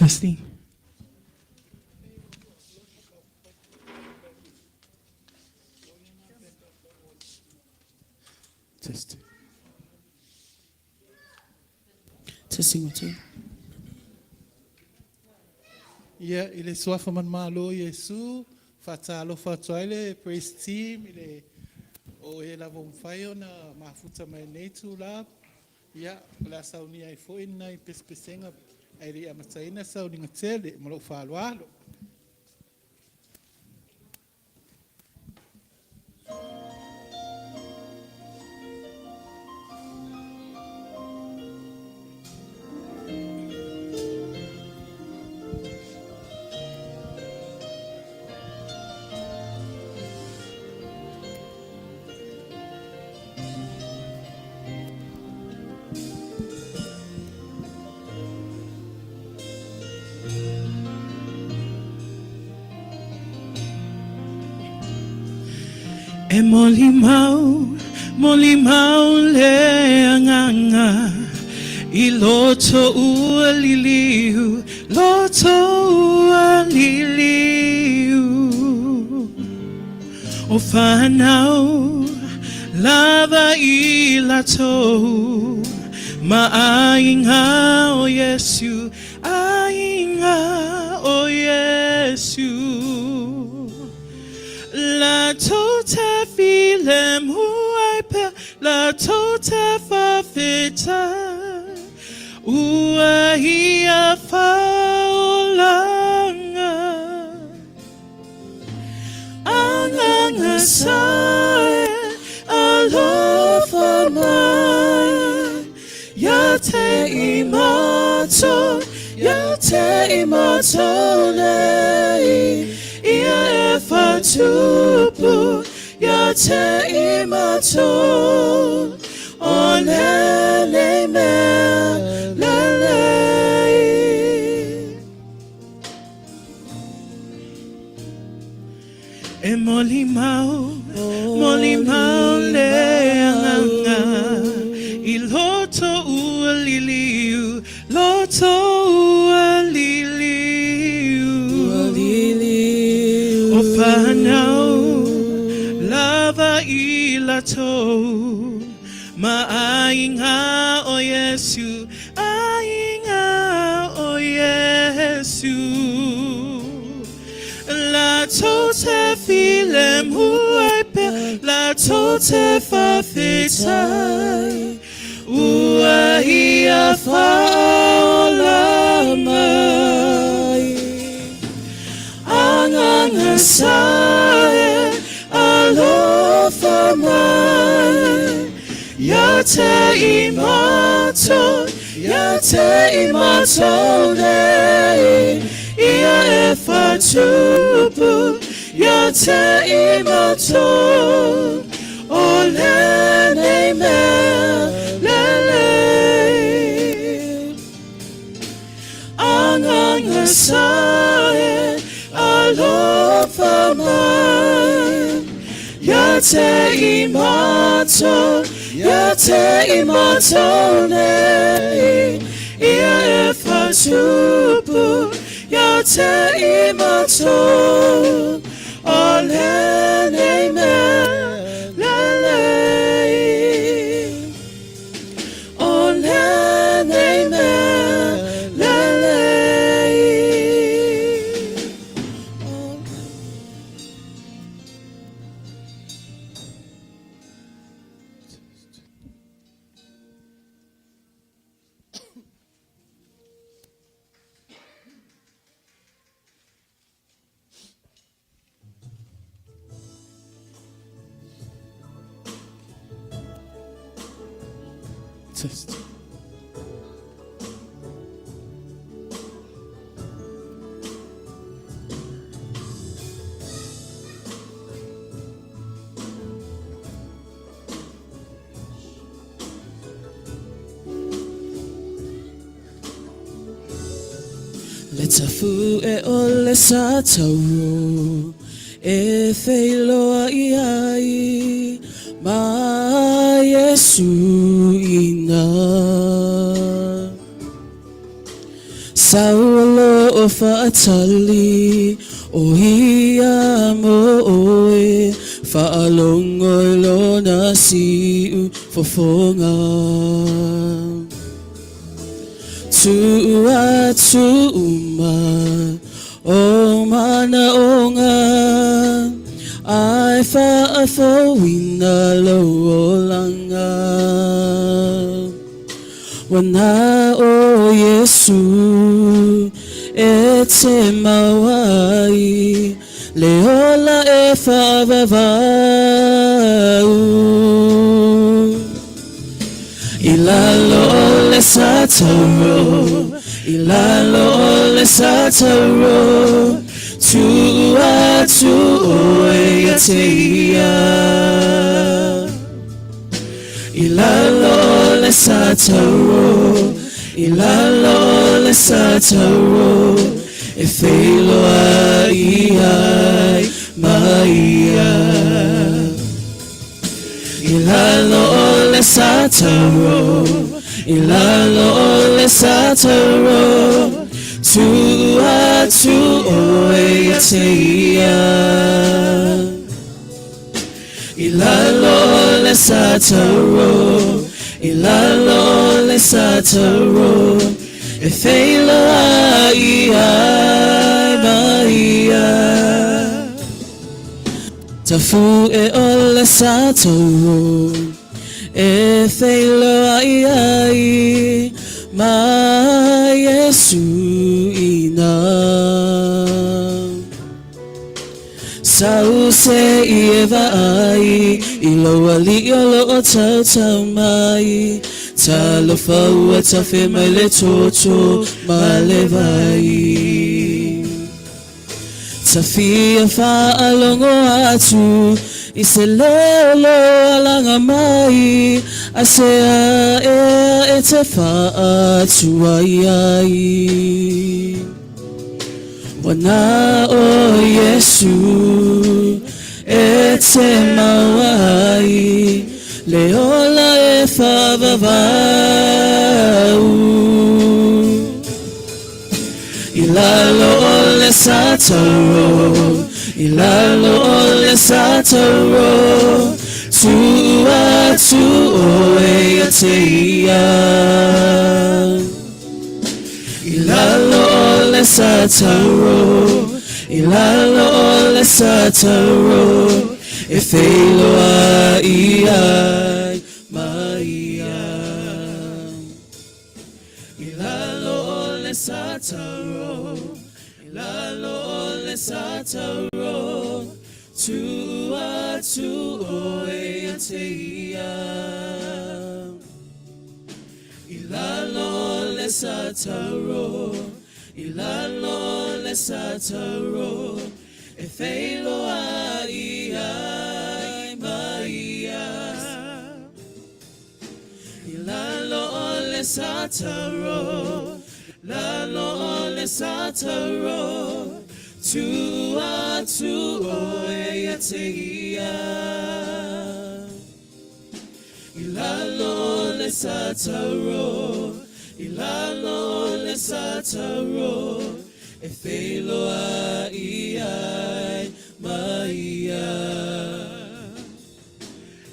Testing. Testing. Testing one, two. Ia, i le Suafa manumalo o Iesu, faatalofa atu ai le praise team i le o e lava ua mafai ona mafuta mai i lenei itula. Ia, o le a saunia ai foi ni nai pesepesega ae le i amataina le sauniga tele. Ma lou faaaloalo. E molimau, molimau le agaga i loto ua liliu, loto ua liliu. O whanau lava i latou ma aiga o Iesu, aiga o Iesu. Latou te filemu ai pea, latou te faafetai, ua ia faaolaga. Agaga sa e alofa mai, Ia te i matou, ia te i matou nei, Ia e whatupu, ia te i matou, O lenei mea lelei. E molimau, molimau le agaga i loto ua liliu, loto ua liliu. O whanau lava i latou ma aiga o Iesu, Aiga o Iesu, Latou te filemu ai pea, latou te faafetai, ua ia faaola mai. Agaga sa e alofa mai, Ia te i matou, ia te i matou nei, Ia e whatupu, ia te i matou, O lenei mea lelei. Agaga sa e alofa mai, Ia te i matou, ia te i matou nei, Ia e whatupu, ia te i matou, O lenei mea lelei. O lenei mea lelei. Test. Le tafu e o le sa tauro e feiloai ai ma Iesu ina. Saualoa. o faatali o ia mo oe Faalogo i lona siu fofoga Tuu atu uma ou manaoga Ae faafouina lou olaga Ua na o Iesu e te maua ai Le ola e faavavau I lalo o le sataro I lalo o le sataro Tuu atu oe ia te ia I lalo o le sataro I lalo o le sataro E feiloai ai ma ia I lalo o le sataro I lalo o le sataro Tuu atu oe ia te ia I lalo o le sataro I lalo o le sataro E feiloai ai ma ia Tafu'e o le sataro E feiloai ai ma Iesu i ina Sau se i e vaai I lou alii o loo tautau mai Talofa ua tafe mai le toto ma le vai Tafia faalogo atu I se leo loa laga mai Aisea ea e te faatuai ai Ua na o Iesu e te maua ai Le ola e faavavau I lalo o le sataro I lalo o le sataro Tuu atu oe ia te ia I lalo o le sataro I lalo o le sataro E feiloai ai ma ia I lalo o le sataro I lalo o le sataro Tuu atu oe ia te ia I lalo o le sataro I lalo o le sataro E feiloai ai ma ia I lalo o le sataro Lalo o le sataro Tuu atu oe ia te ia I lalo o le sataro I lalo o le sataro E feiloai ai ma ia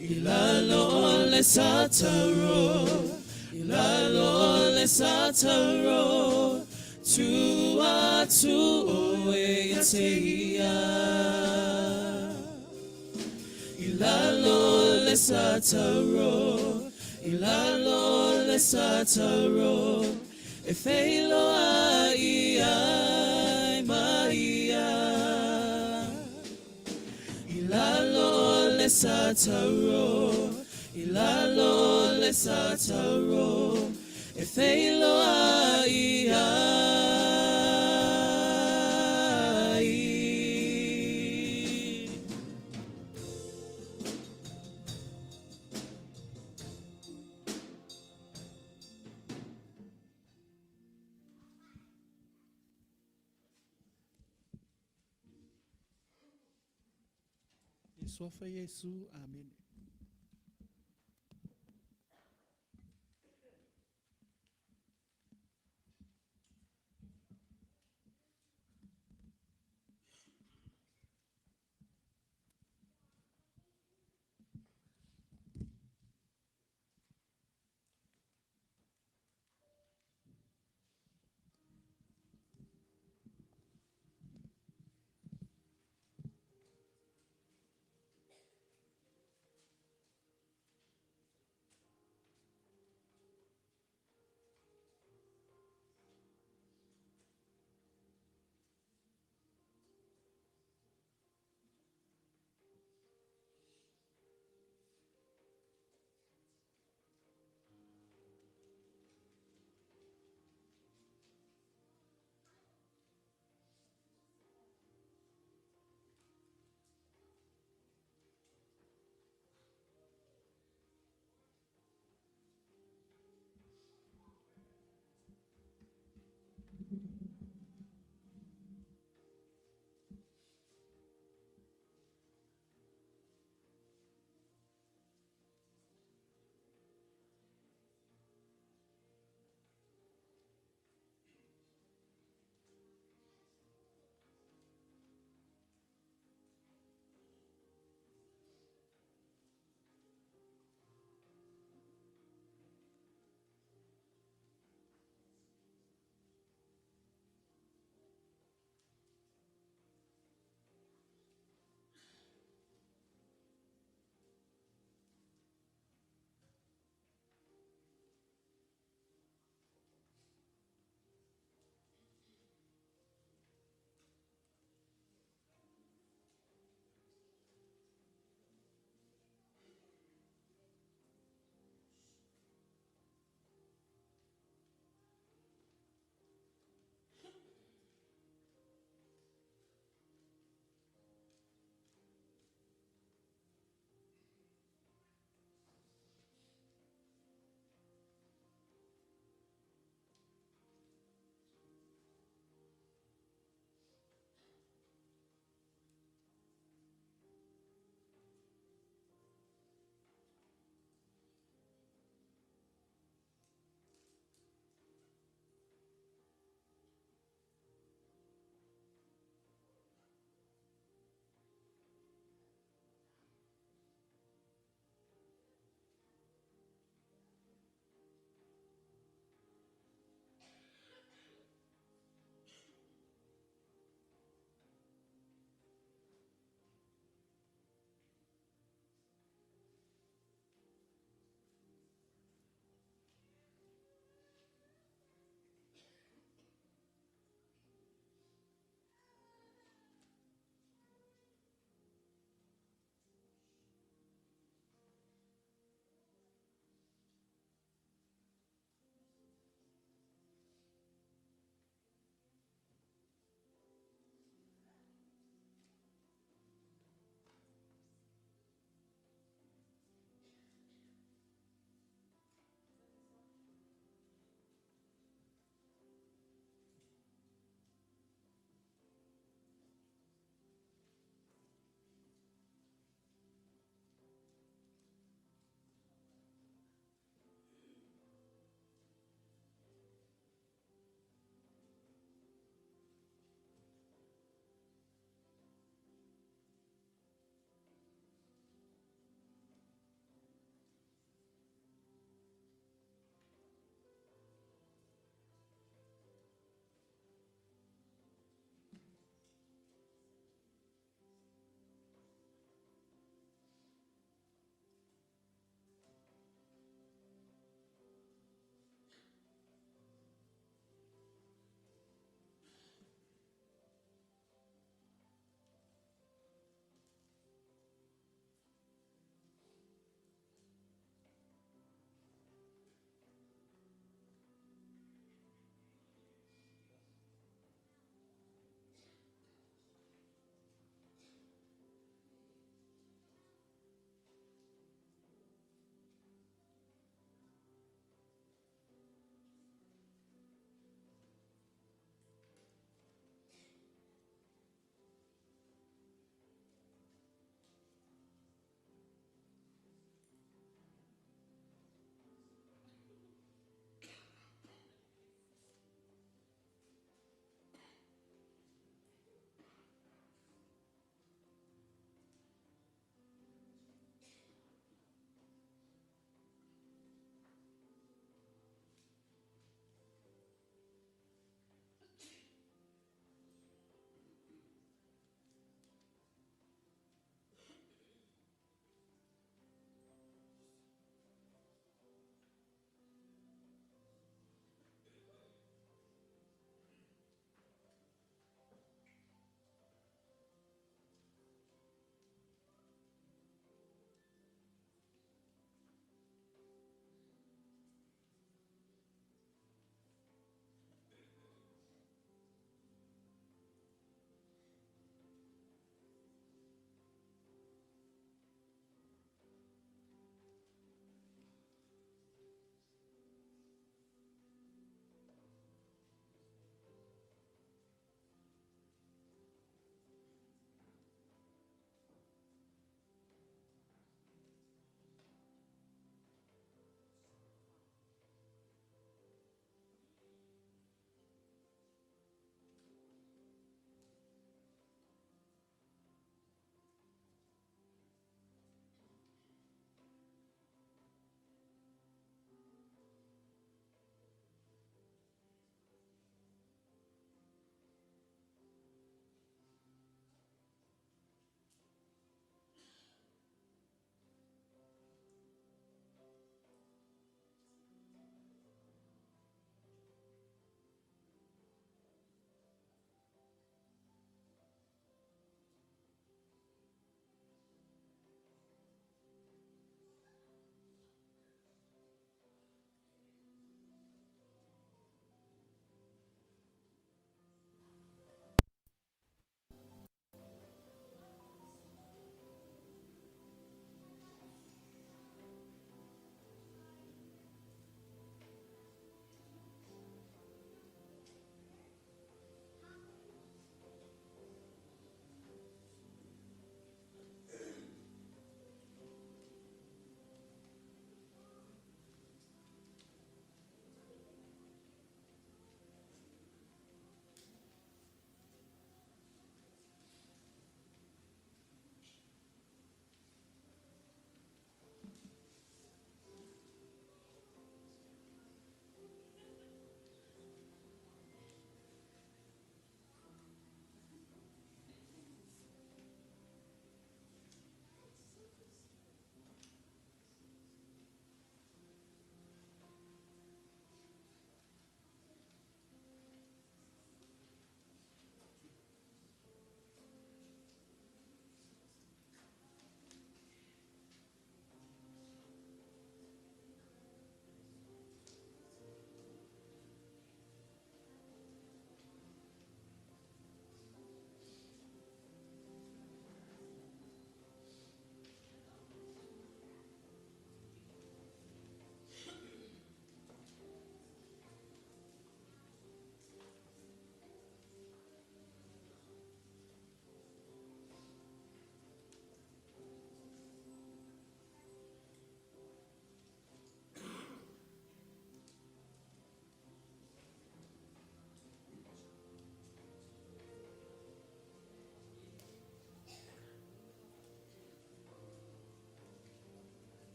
I lalo o le sataro I lalo o le sataro Tuu atu oe ia te ia I lalo o le sataro I lalo o le sataro E feiloai ai ma ia I lalo o le sataro I lalo o le sataro E feiloai ai. I le Suafa Iesu, amene.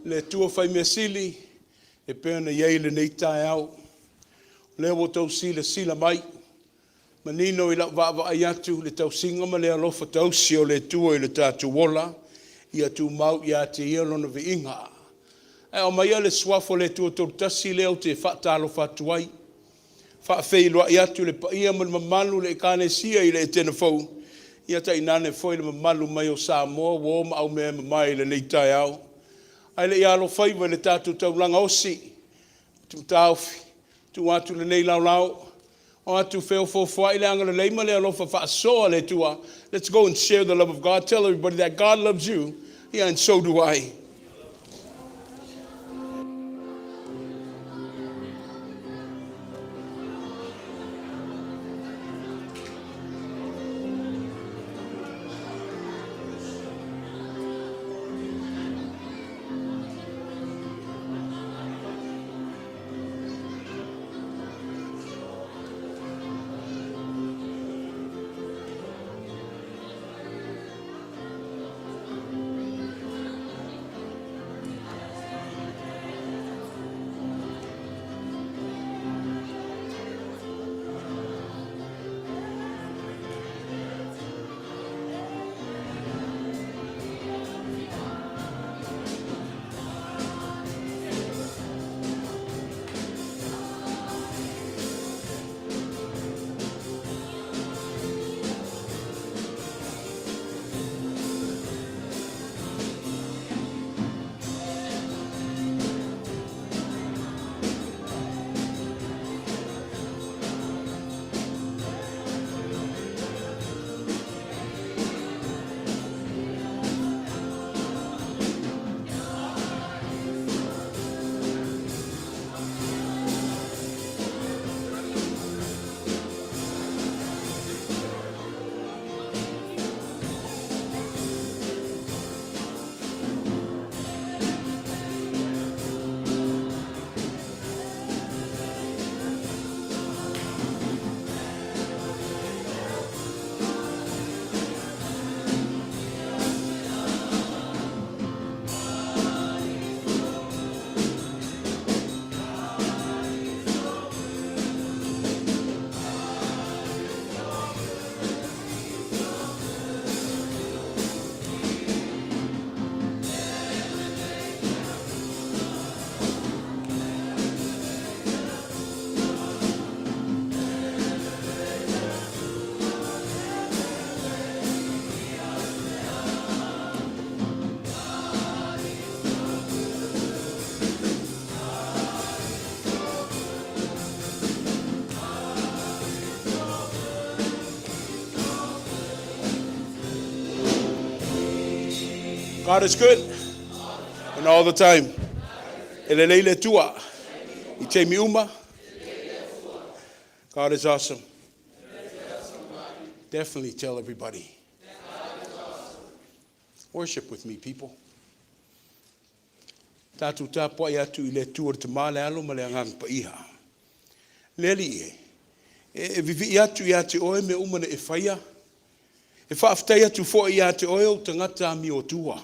Le Atua fai mea sili e pei ona i ai lenei taeao. O lea ua outou silasila mai, manino i lau vaavaai atu i le tausiga ma le alofa tausi o le Atua i le tatou ola, ia tumau ia te Ia Lona viiga. Ae aumaia le Suafa o le Atua Toletasi lea ou te faatalofa atu ai, faafeiloai atu i le paia ma le mamalu o le Ekalesia i le Etena Fou, ia tainane foi le mamalu mai o Samoa ua o ma aumeamamae i lenei taeao. Ae le i alofaiva i le tatou taulaga osi, ou te taofi e tuu atu lenei laolao, o atu feofoofoai le agalelei ma le alofa faasoa o le Atua. Let's go and share the love of God. Tell everybody that God loves you, yeah, and so do I. God is good and all the time. E lelei le Atua i taimi uma. God is awesome. Definitely tell everybody. Worship with me, people. Tatou tapuai atu i le Atua le Tama, le Alo ma le Agaga Paia. Le Alii e, e vivii atu ia te oe mea uma na e faia. E faafetai atu foi ia te oe ou tagata amiotua.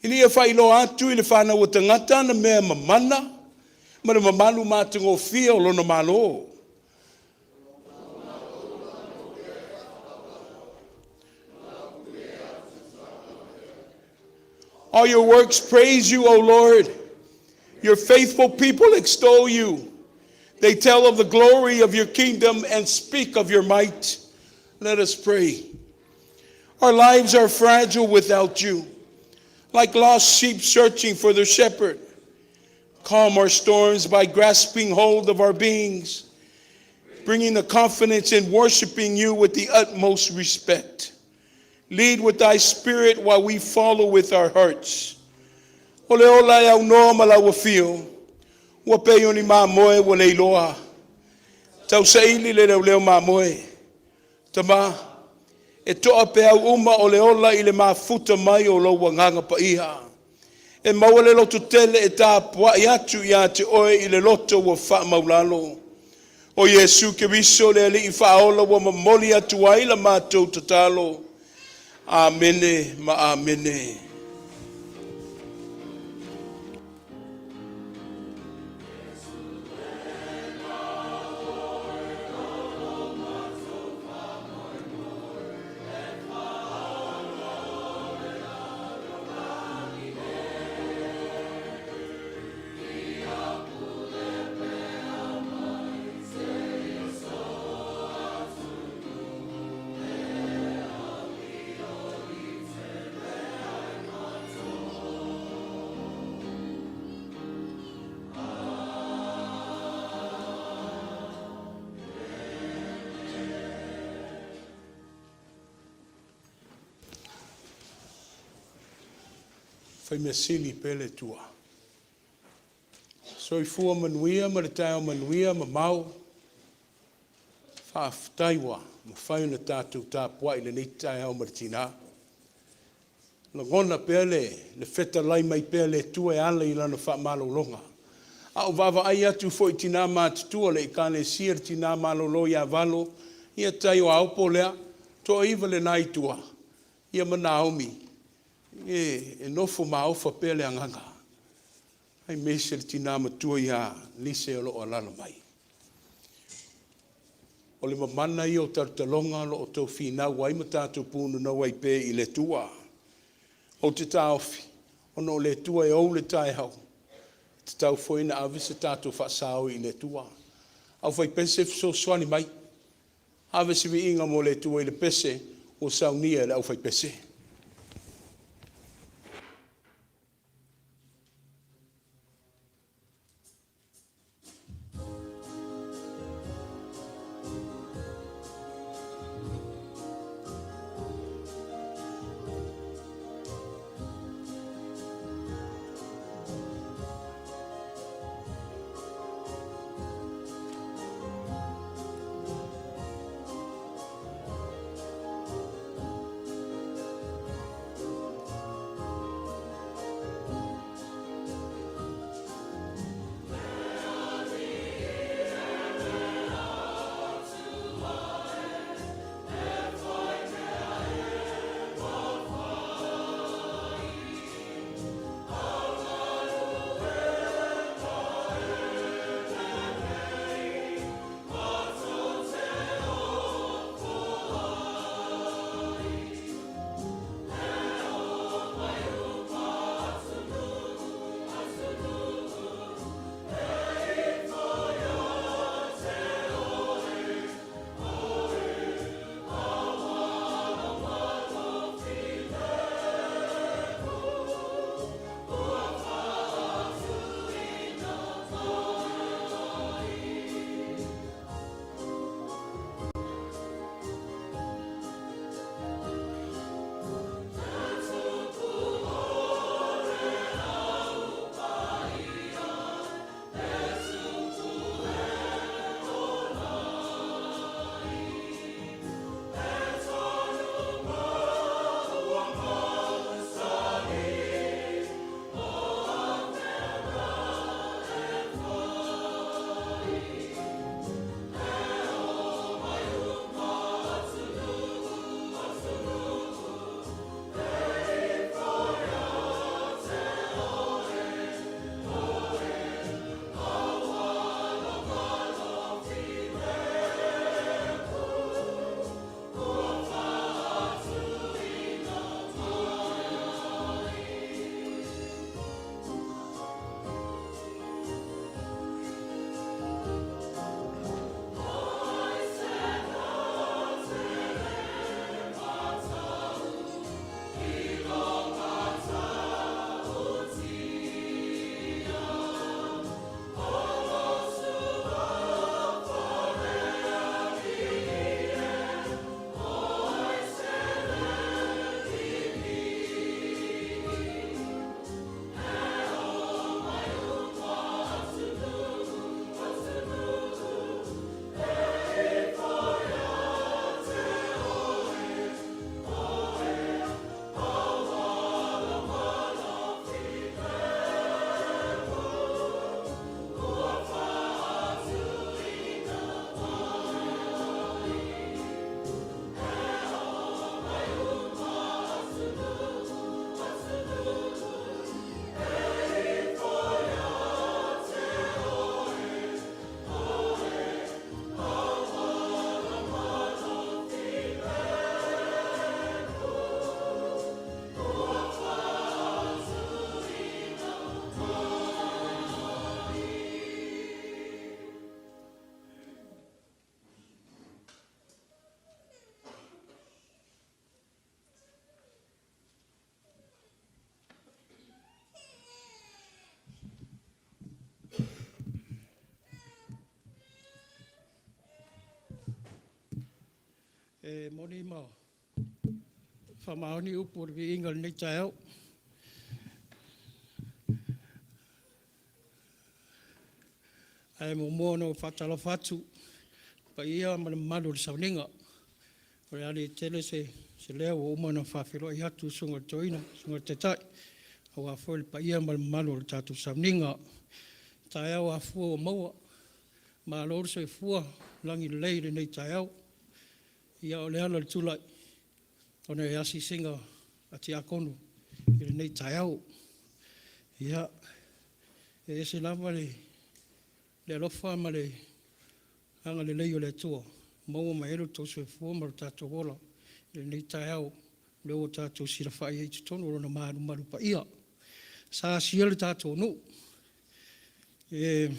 Ina ia faailoa atu i le fanau a tagata ana mea mamana ma le mamalu matagofie o lona Malo. All your works praise you, O Lord. Your faithful people extol you. They tell of the glory of your kingdom and speak of your might. Let us pray. Our lives are fragile without you, like lost sheep searching for their shepherd. Calm our storms by grasping hold of our beings, bringing the confidence in worshiping you with the utmost respect. Lead with thy spirit while we follow with our hearts. O le ola e aunoa ma lau afio, ua pei o ni mamoe ua leiloa. Tausaili le leoleo mamoe. Tama, e to'a peau uma o le ola i le mafuta mai o lou agaga paia. E maua le lototele e tapuai atu ia te oe i le loto ua faamaulalo. O Iesu Keriso le Alii Faaola ua momoli atu ai la matou tatalo. Amene ma Amene. Faimeasili pea le Atua. Soifua manuia ma le taeao manuia mamao. Faafetai ua mafai ona tatou tapuai i lenei taeao ma le tina. Lagona pea le fetalai mai pea o le Atua e ala i Lana faamalologa. A ou vaavaai atu foi i tina matutua o le Ekalesia le Tina Malolo ia Valo, ia tai o Aopo lea, toaiva lena i tua, ia ma Naomi, e nofo maofa pea le agaga, aemaise le tina matua ia Lise o lo o alaala mai. O le mamana ia o talotaloga o lo o outou finau ai ma tatou punonou ai pea i le Atua. Ou te taofi, ona o le Atua e ou le taeao, e tatau foi ona ave se tatou faasaoi i le Atua. Aufaipese, fesoasoani mai, ave se viiga mo le Atua i le pese ua saunia e le aufaipese. E moni ma faamaoni upu o le viiga i lenei taeao. Ae muamua ona ou faatalofa atu i le paia ma le mamalu o le sauniga. O le a le tele se leo ua uma ona faafeiloai atu le Susuga i le Toeaina, le Susuga i le Taitai aua foi le paia ma le mamalu o le tatou sauniga. Taeao afua ua maua, malo le soifua lagi lelei i lenei taeao. Ia o le ala o le tulai, ona o asiasiga a Tiakono i lenei taeao. Ia, e ese lava le alofa ma le agalelei o le Atua ua maua mai ai lo outou soifua ma lo tatou ola i lenei taeao, lea ua tatou sulufai ai i totonu o Lona malumalu paia. Sa asia le tatou nuu, e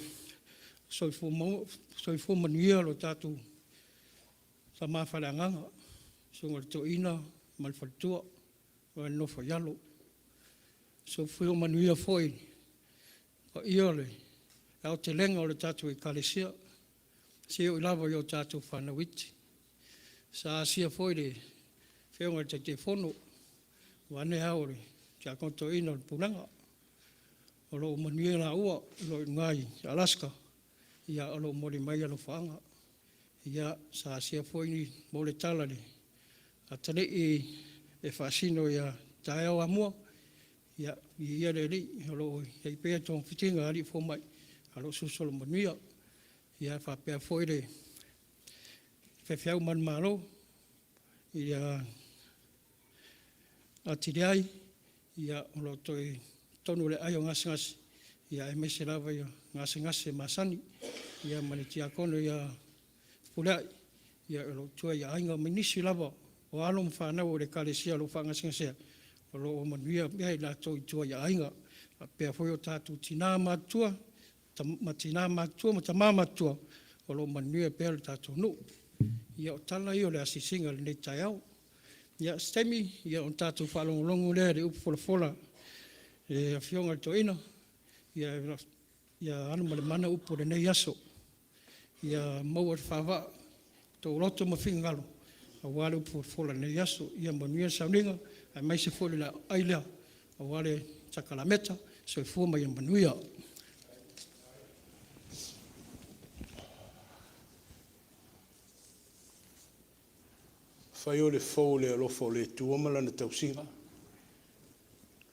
soifua manuia lo tatou tama faaleagaga, le Susuga i le Toeaina ma le faletua ma le nofo i alo. Soifua manuia foi le paia o le aotelega o le tatou Ekalesia, seia oo lava i a tatou fanau iti. Sa asia foi le Afioga i le Taitaifono, vaeane ao o le Tiakono Toeaina o le Pulega, o lo o manuia laua o lo o i ina i Alaska, o lo o momoli mai alofaaga. Ia, sa asia foi maua le tala i le atalii e faasino ia taeao Amua, ia viia le Alii o lo o i ai pea togafitiga a alii fomai, ae o lo o solosolo manuia. Ia faapea foi le faifeau manumalo ia Atiliai, o lo o toe i totonu o le aai o gasegase, aemaise lava gasegase masani, ia ma le tiakono ia Fepuleai o lo o tua i aiga ma nisi lava o alo ma fanau a le Ekalesia o lo o faagasegasea, o lo o manuia pea i latou i tua i aiga. E faapea foi o tatou tina matutua ma tama matutua o lo o manuia pea le tatou nuu. Ia, o tala ia o le asiasiga i lenei taeao. Ia, o se taimi ona tatou faalogologo lea i le upu folafola a le Afioga i le Toeaina, ia alumalumana upu o lenei aso, ia maua le faavaa o outou loto ma finagalo aua le upu folafola i lenei aso. Ia manuia le sauniga aemaise foi le laau ai lea aua le sakalameta. Soifua ma ia manuia. Fai o le fou o le alofa o le Atua ma Lana tausiga,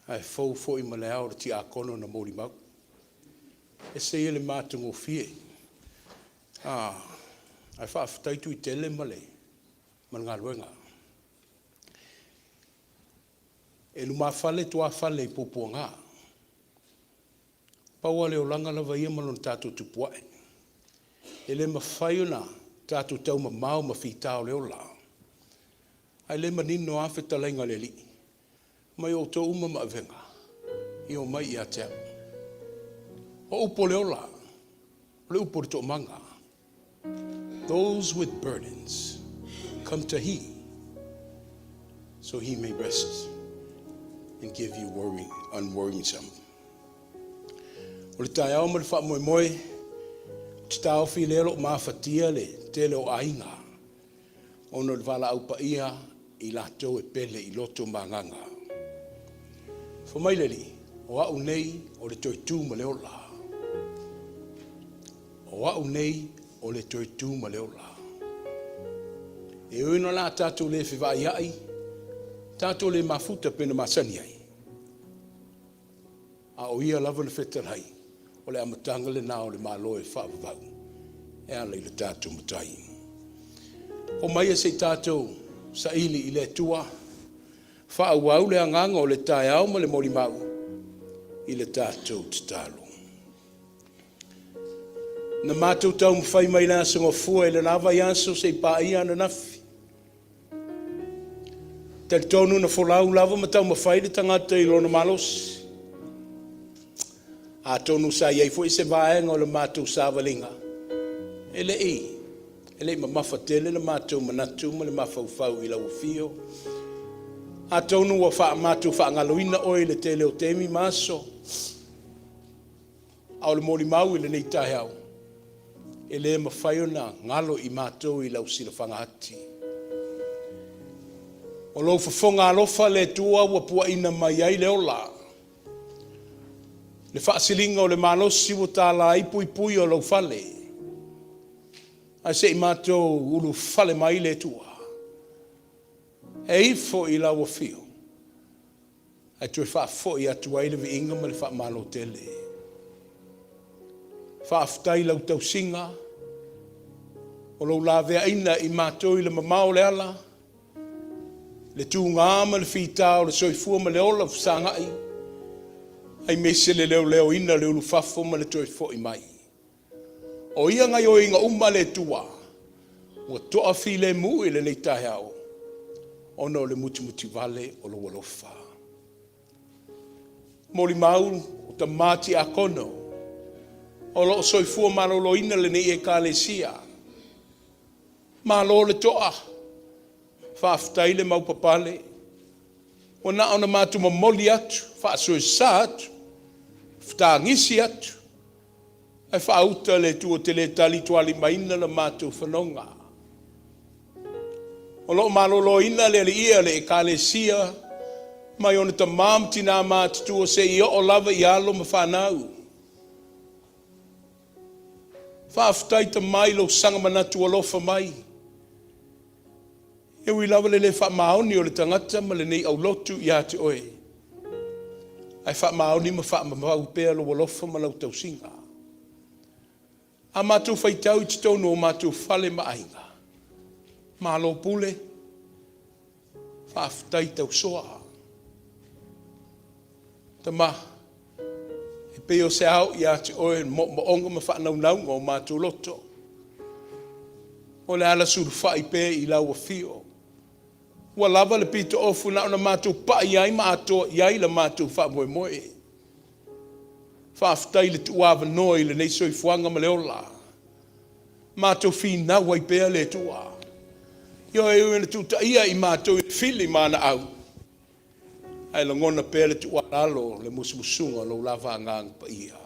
ae fou foi ma le ao o le tiakono na molimau. E ese ia le matagofie. Ae faafetai Tuitele ma le galuega. E lumafale i tuafale i Puapuaga, pau lava o le olaga lava ia ma lona tatou tupua'i. E le mafai ona tatou taumamao ma fita o le ola, ae le manino lava fetalaiga a le Alii, mai o outou uma ma avega, ia omai ia te au. O upu o le ola, o le upu o le toomaga. Those with burdens come to He, so He may rest and give you worry, unworrisome. O le taeao ma le faamoemoe, ou te taofi lea o lo o mafatia le tele o aiga ona o le valaau paia i latou e pele i loto ma agaga. Fai mai le Alii, o au nei o le toe tu ma le ola. O au nei o le toe tu ma le ola. E ui ina o le a tatou le fevaaiai, tatou le mafuta pei ona masani ai, a o ia lava na fetalai, o le amataga lena o le Malo e faavavau e ala i le tatou Matai. Omaia se i tatou saili i le Atua, faaauau le agaga o le taeao ma le molimau i le tatou tatalo. Na matou taumafai mai le Aso Gafua i le la vaiaso seia paia ananafi. E talitonu na folau lava ma taumafai le tagata i lona malosi. Atonu sa i ai foi se vaega o le matou savaliga e le i mamafa tele le matou manatu ma le mafaufau i lau afio. Atonu ua matou faagaloina oe i le tele o taimi ma aso, a o le molimau i lenei taeao, e le mafai ona galo i matou i lau silafaga ati. O lou fofoga alofa le Atua ua puaina mai ai le ola, le faasiliga o le malosi ua tala ai puipui o lou fale, ae se i matou ulufale mai le Atua e ifo i lau afio ae toe faafoi atu ai le viiga ma le faamalo tele. Faafetai i lau tausiga, o lou laveaina i matou i le mamao o le ala, le tuga ma le fita o le soifua ma le ola fesagai, aemaise le leoleoina o le ulufafo ma le toe foi mai. O ia gaoioiga uma a le Atua ua toafilemu i lenei taeao ona o le mutimutivale o lou alofa. Molimau o tama tiakono o lo o soifua maloloina lenei Ekalesia. Malo le to'a, faafetai le maupapale. Ua na ona matou momoli atu, faasoesa atu, fetagisi atu, ae faauta le Atua e te le talitualimaina la matou fanoga. O lo o maloloina le alii o le Ekalesia mai ona tama ma tina matutua seia oo lava i alo ma fanau. Faafetai tama i lou saga manatu alofa mai. E ui lava le le faamaoni o le tagata ma lenei aulotu ia te oe, ae faamaoni ma faamamau pea lou alofa ma lau tausiga. A matou faitau i totonu o matou fale ma aiga, malo pule, faafetai tausoa. Tama, e pei o se ao ia te oe moomooga ma faanaunauga o matou loto, o le ala sulufai pea i lau afio. Ua lava le pitoofu na ona matou pai ai ma atoa i ai la matou faamoemoe. Faafetai le tuuavanoa i lenei soifuaga ma le ola. Matou finau ai pea le Atua. Ioe, e ui ina tuutaia i matou i le fili ma ana au, ae lagona pea le tuualalo o le musumusuga o lou lava Agaga Paia.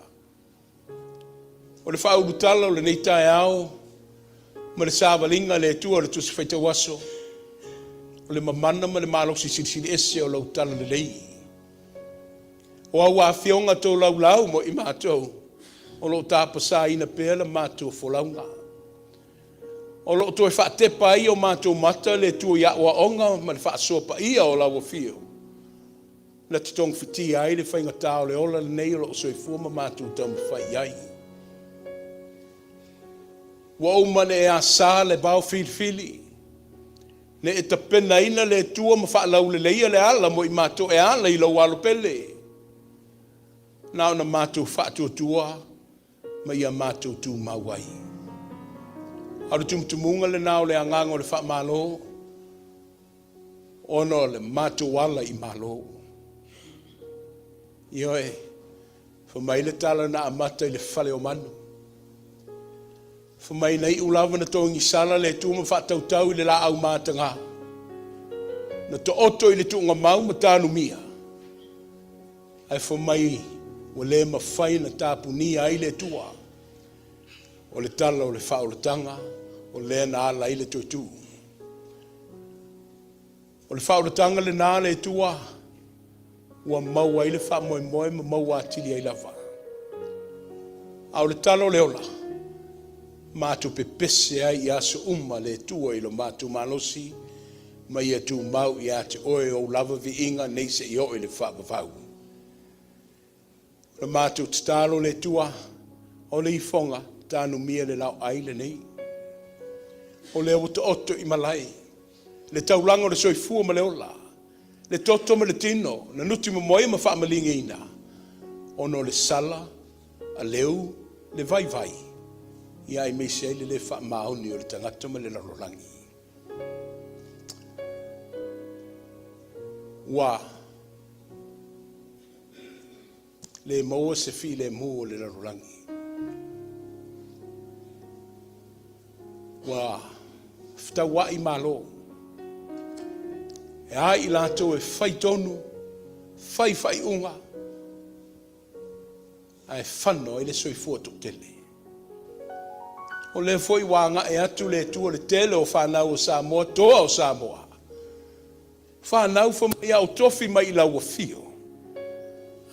O le faaulutala o lenei taeao ma le savaliga a le Atua o le Tusi Faitau Aso, o le mamana ma le malosi silisili ese o lau talalelei. O au afioga tolaulau mo i matou, o lo o tapasaina pea la matou folauga. O lo o toe faatepa ai o matou mata le Atua i aoaoga ma le faasoa paia o lau afio, na te togafitia ai le faigata o le ola lenei o lo o soifua ma matou taumafai i ai. Ua uma ona e asa le vaofilifili, na e tapenaina le Atua ma faalauleleia le ala mo i matou e ala i lou alo pele. Na ona matou faatuatua ma ia matou tumau ai. A o le tumutumuga lena o le agaga o le faamalo, ona o le matou ala i Malo. Ioe, fai mai le tala na amata i le fale o manu. Fai mai na iu lava na togisala le Atua ma faatautau i le laau mataga, na taoto i le tuugamau ma tanumia, ae fai mai ua le mafai ona tapunia ai le Atua. O le tala o le faaolataga o lea na ala ai le toe tuu. O le faaolataga lena le Atua ua maua ai le faamoemoe ma maua atili ai lava. A o le tala o le ola, matou pepese ai i aso uma le Atua i lo matou malosi ma ia tumau ia te oe ou lava viiga nei seia oo i le faavavau. O le matou tatalo le Atua, o le ifoga tanumia le laoai lenei. O lea ua taoto i malae le taulaga o le soifua ma le ola, le toto ma le tino, na nutimomoia ma faamaligiina, ona o le sala, aleu, le vaivai, ia aemaise ai le le faamaoni o le tagata ma le lalolagi. Ua le maua se filemu o le lalolagi. Ua fetauai malo. E a i latou e fai tonu, fai faaiuga, ae fano ai le soifua toatele. O lea foi ua agae atu le Atua le tele o fanau o Samoa, toa o Samoa. Fanau fai mai a o tofi mai i lau afio,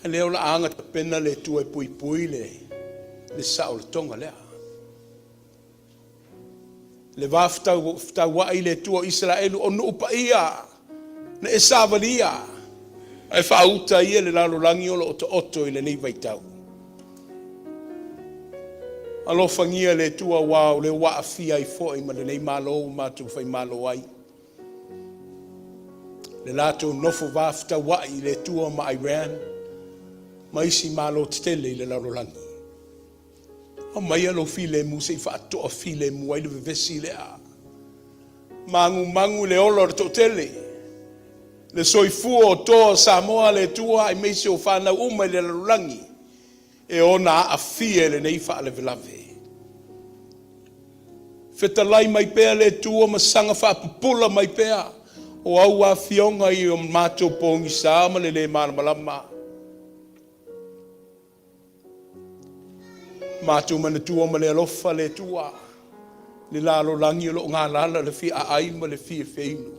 a lea o le a agatapena le Atua e puipui le saolotoga lea. Le va fetauai le Atua o Isaraelu o nuu paia na e savalia, ae faauta ia le lalolagi o lo o taoto i lenei vaitau. Alofagia le Atua aua o lea ua aafia ai foi ma lenei Malo ua matou faimalo ai. Le latou nofo va fetauai i le Atua ma Iran ma isi malo tetele i le lalolagi. Aumaia lou filemu se i faatoa filemu ai le vevesi lea. Magumagu le ola o le toatele, le soifua o toa o Samoa le Atua aemaise o fanau uma i le lalolagi e ona aafia i lenei faalavelave. Fetalai mai pea le Atua ma saga faapupula mai pea o au afioga i o matou pogisa ma le le malamalama. Matou manatua ma le alofa le Atua le lalolagi o lo o galala le fia aai ma le fia feinu.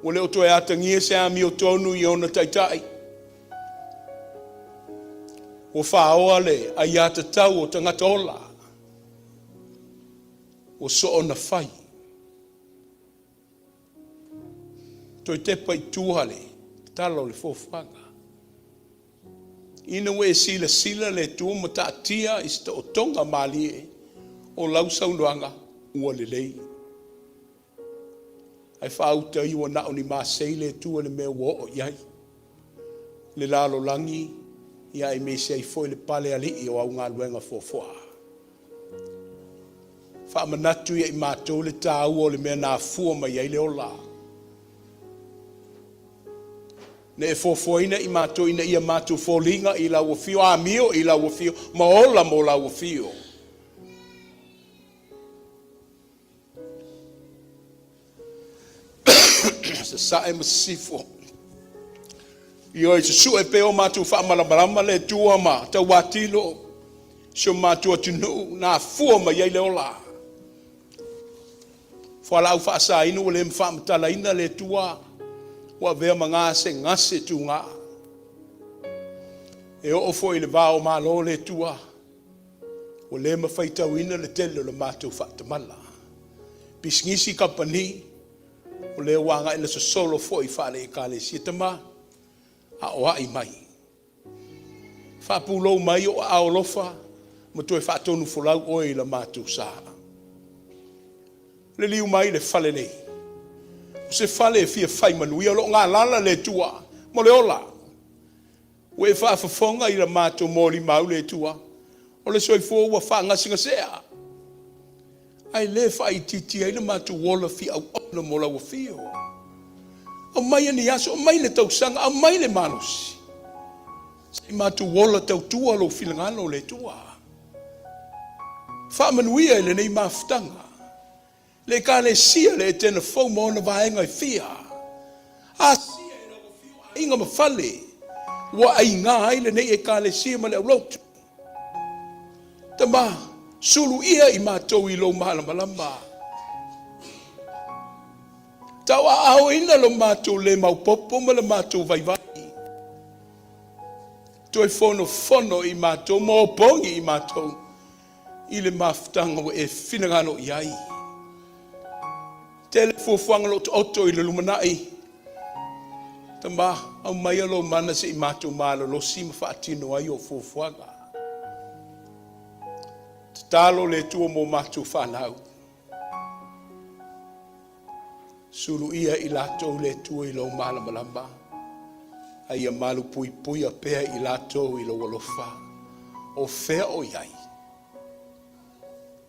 Ua le o toe atagia se amiotonu i ona taitai. Ua faoa le aiatatau o tagata ola. Ua soona fai. Toe tepa i tua le tala o le fuafuaga. Ina ua e silasila le Atua ma taatia i se taotoga malie o lau saunoaga, ua lelei. Ae faauta ia ua na o ni masei le Atua i le mea ua oo i ai le lalolagi, ia aemaise ai foi le pale alii o au galuega fuafuaga. Faamanatu ia i matou le taua o le mea na afua mai ai le ola. Na e fuafuaina i matou ina ia matou foliga i lau afio, amio i lau afio, ma ola mo lau afio. Sasae ma Sisifo. Ioe, susue pea o matou faamalamalama le Atua ma tauatilo si o matou atunuu na afua mai ai le ola. Fualaau faasaina ua le faamatalaina le Atua, ua avea ma gasegase tuga. E oo foi i le va o Malo le Atua, ua le mafaitauina le tele o le matou faatamala. Pisinisi kamupani, o lea ua agai ina sosolo foi faale-Ekalesia. Tama, aoai mai, faapulou mai ou aao alofa ma toe faatonufolau oe i le matou sa. Liliu mai i le fale nei, o se fale e fia fai manuia, o lo o galala le Atua mo le ola. Ua e faafofoga i la matou molimau le Atua, o le soifua ua faagasegasea, ae le faaitiitia ai le matou ola fia auauna mo lau afio. Aumaia ni aso, aumai le tausaga, aumai le malosi, se i matou ola tautua lou finagalo le Atua. Faamanuia i lenei mafutaga, le Ekalesia le Etena Fou ma ona vaega e fia. Asia e lau afio aiga ma fale ua aiga ai lenei Ekalesia ma le aulotu. Tama, suluia i matou i lou malamalama. Tauaaoina lo matou le maopoopo ma le matou vaivai. Toe fonofono i matou ma opogi i matou i le mafutaga ua e finagalo i ai. Tele fuafuaga o lo o taoto i le lumanai. Tama, aumaia lou mana se i matou malolosi ma faatino ai o fuafuaga. Tatalo le Atua mo matou fanau. Suluia i latou le Atua i lou malamalama, a ia malu puipuia pea i latou i lou alofa. O fea o i ai?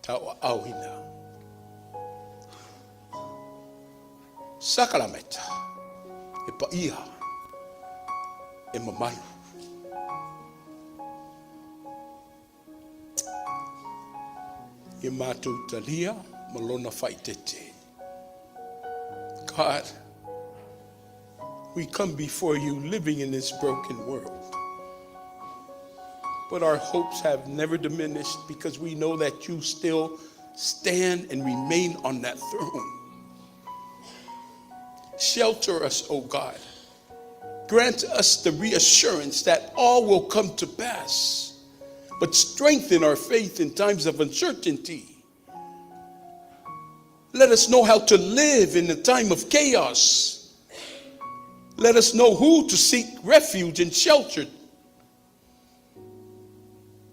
Tauaaoina. Sakalameta, e paia, e mamalu. Ia matou talia ma lona faaeteete. God, we come before you living in this broken world. But our hopes have never diminished because we know that you still stand and remain on that throne. Shelter us, O God. Grant us the reassurance that all will come to pass, but strengthen our faith in times of uncertainty. Let us know how to live in the time of chaos. Let us know who to seek refuge and shelter.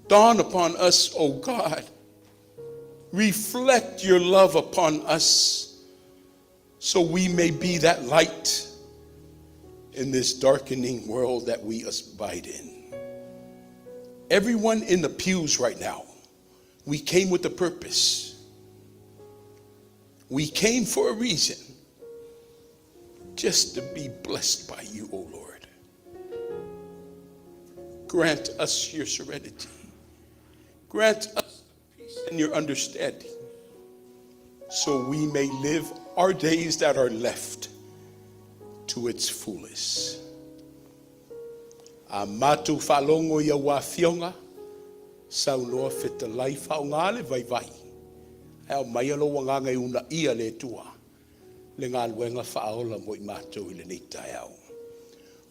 Dawn upon us, O God. Reflect your love upon us so we may be that light in this darkening world that we abide in. Everyone in the pews right now, we came with a purpose. We came for a reason, just to be blessed by you, O Lord. Grant us your serenity. Grant us peace and your understanding, so we may live our days that are left to its fullest. A matou faalogo i au afioga, saunoa fetalai faaaoga le vaivai, ae aumaia lou agaga e uunaia le Atua le galuega faaola mo i matou i lenei taeao.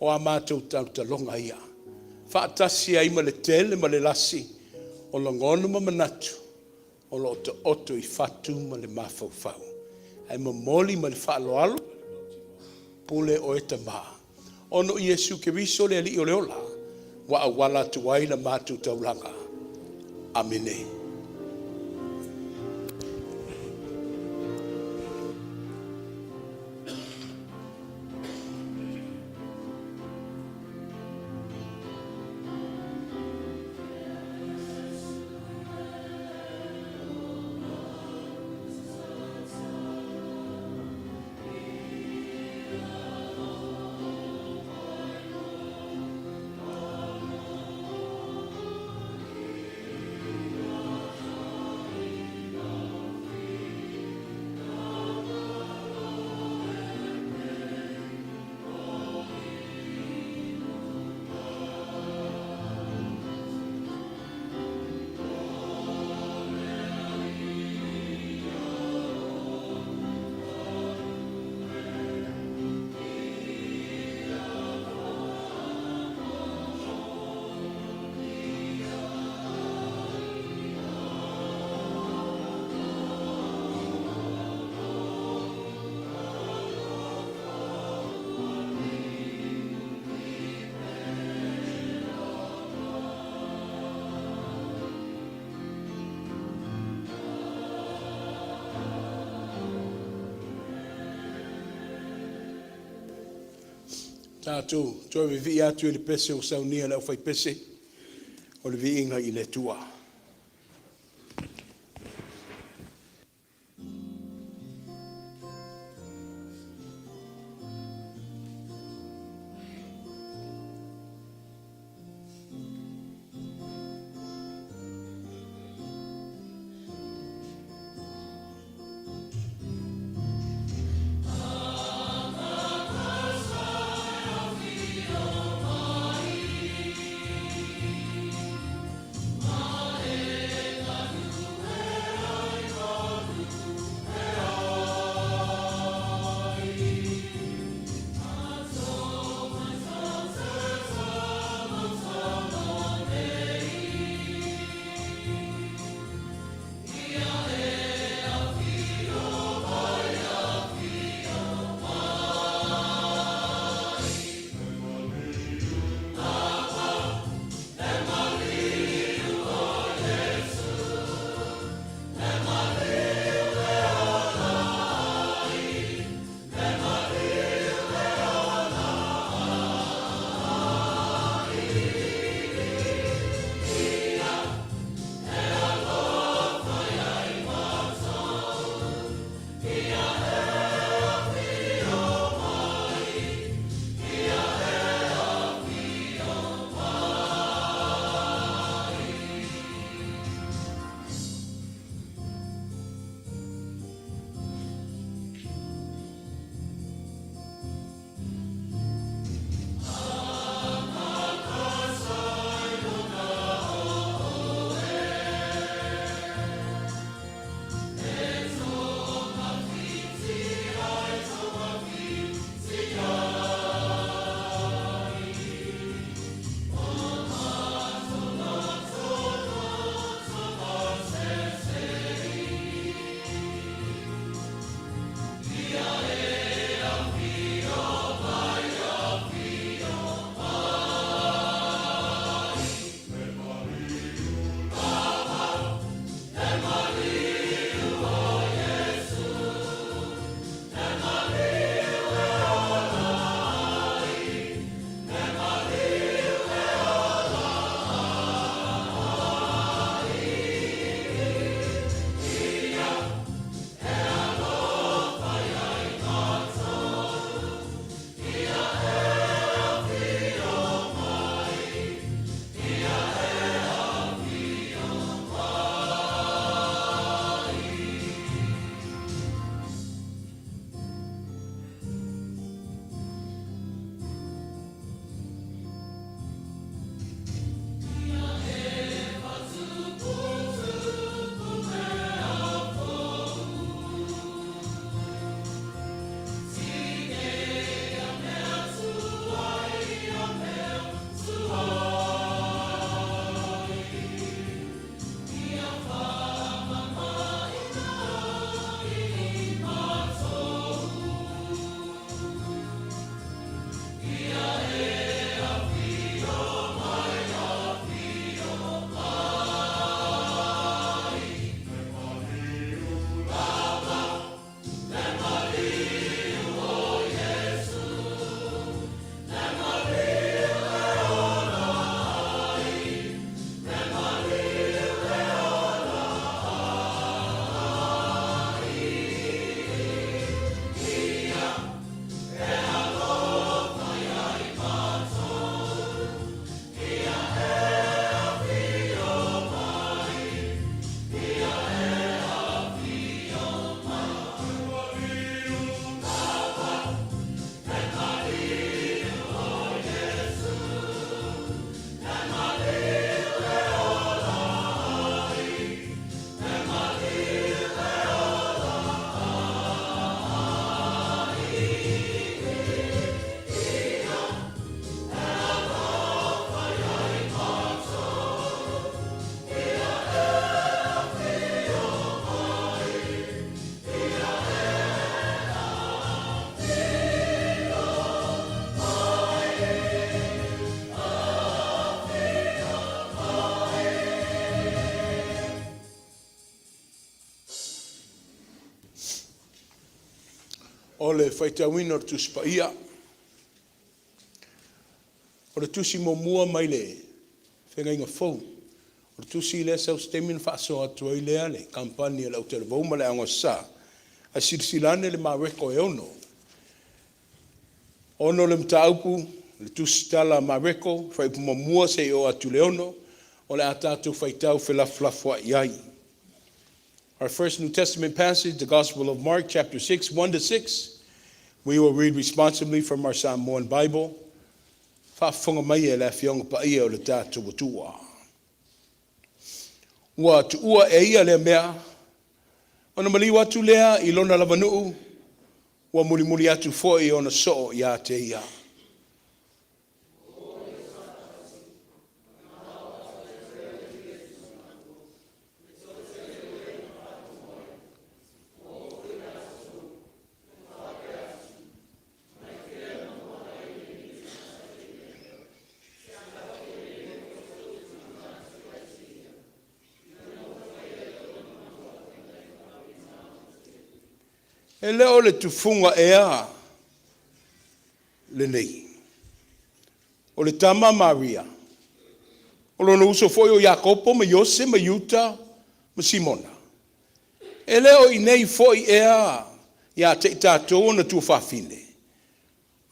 O a matou tautaloga ia, faatasi ai ma le tele ma le lasi o lagona ma manatu o lo o taoto i fatu ma le mafaufau. Ae momoli ma le faaaloalo, pule oe Tama. Ona o Iesu Keriso le Alii o le ola, ua auala atu ai la matou taulaga. Amene. Tatou toe vivii atu i le pese ua saunia e le aufaipese o le viiga i le Atua. O le faitauina o le Tusi Paia. O le tusi muamua mai le Feagaiga Fou. O le tusi lea sau se taimi ona faasoa atu ai lea le kamupani a le Autalavou ma le Aoga Aso Sa, ae silasila ane i le Mareko e 6. 6 le mataupu, le tusitala a Mareko, fuaiupu 1 seia oo atu i le 6, o le a tatou faitau felafolafoai ai. Our first New Testament passage, the Gospel of Mark, chapter 6, 1 to 6. We will read responsibly from our Samoan Bible. Faafofoga mai e le Afioga Paia o le tatou Atua. Ua tuua e ia lea mea, ona maliu atu lea i lona lava nuu, ua mulimuli atu foi ona soo ia te ia. E le o le tufuga ea lenei? O le tama a Maria, o lona uso foi o Iakopo ma Iose ma Iuta ma Simona. E le o i inei foi ea ia te i tatou ona tuafafine?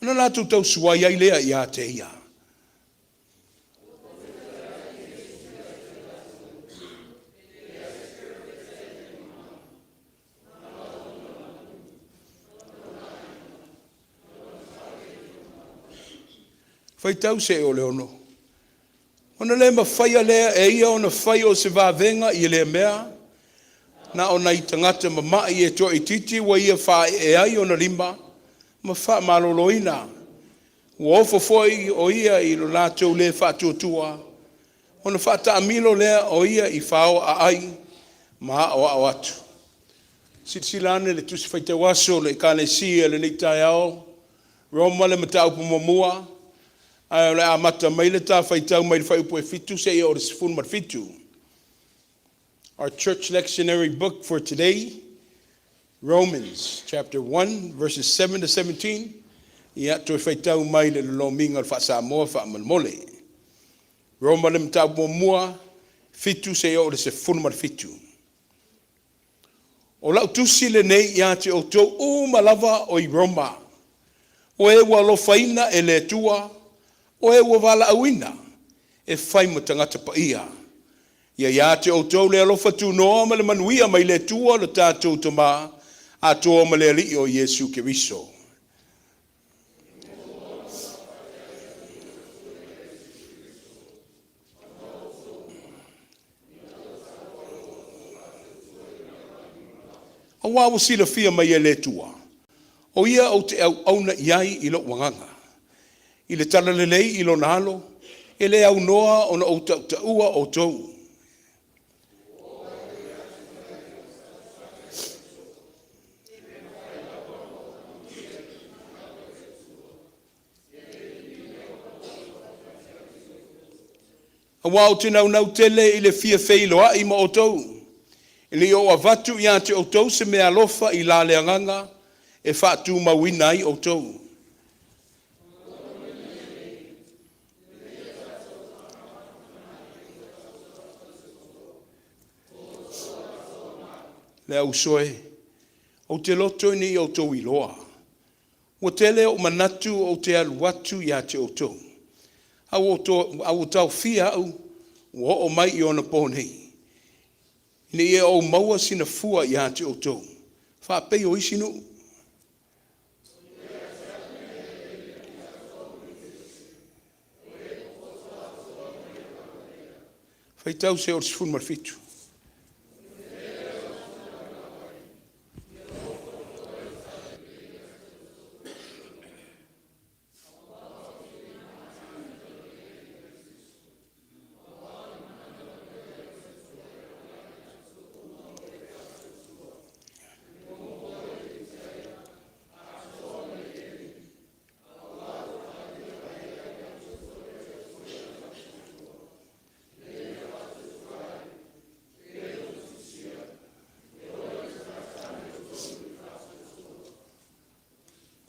Ona latou tausuai ai lea ia te ia. Faitau seia oo i le 6. Ona le mafaia lea e ia ona fai o se vavega i lea mea, na o nai tagata mama'i e toaitiiti ua ia faaee ai ona lima ma faamaloloina. Ua ofo foi o ia i lo latou le faatuatua, ona faataamilo lea o ia i fao aai ma aoao atu. Silasila ane i le Tusi Faitau Aso a le Ekalesia i lenei taeao, Roma le mataupu muamua, ae o le a amata mai le ta faitau mai le fuaiupu e 7 seia oo i le 17. Our church lectionary book for today, Romans chapter 1 verses 7 to 17. Ia, toe faitau mai le lolomiga o le faa-Samoa faamolemole. Roma le mataupu muamua, 7 seia oo i le 17. O lau tusi lenei ia te outou uma lava o i Roma, o e ua alofaina e le Atua, o e ua valaauina e fai ma tagata paia. Ia ia te outou le alofa tunoa ma le manuia mai le Atua lo tatou Tamā, atoa ma le Alii o Iesu Keriso. Auā ua silafia mai e le Atua, o ia ou te auauna i ai i lou agaga, i le talalelei i lona Alo, e le aunoa ona ou tautaua outou. Aua ou te naunau tele i le fia feiloai ma outou, ina ia ou avatu ia te outou se meaalofa i la le agaga e faatumauina ai outou. Le au uso e, ou te loto ina ia outou iloa, ua tele ou manatu ou te alu atu ia te outou, a ua taofia au ua oo mai i onapo nei, ina ia ou maua sina fua ia te outou, faapei o isi nuu. Faitau seia oo i le 17.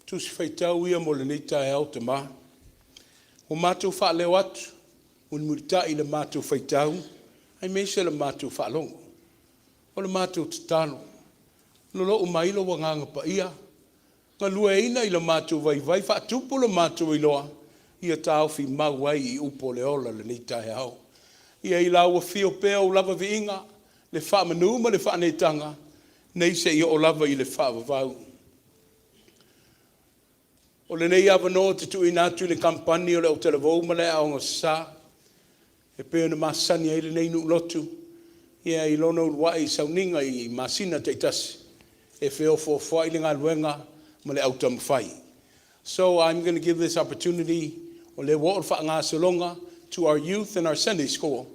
Tusi Faitau ia mo lenei taeao Tamā. Ua matou faaleo atu, mulimulitai i le matou faitau aemaise le matou faalogo. O le matou tatalo, lolou mai Lou Agaga Paia, galueaiina i lo matou vaivai, faatupu lo matou iloa, ia taofi mau ai i upu o le ola i lenei taeao. Ia ila ua afio pea ou lava viiga, le faamanu ma le faaneetaga, nei seia oo lava i le faavavau. O lenei avanoa ou te tuuina atu i le Kamupani o le Autalavou ma le Aoga Sasa e pei ona masani ai lenei nuu lotu i lona uluai sauniga i masina taitasi e feofoofoai le galuega ma le autaumafai. So I'm going to give this opportunity, o lea ua oo le faagasologa, to our youth and our Sunday school,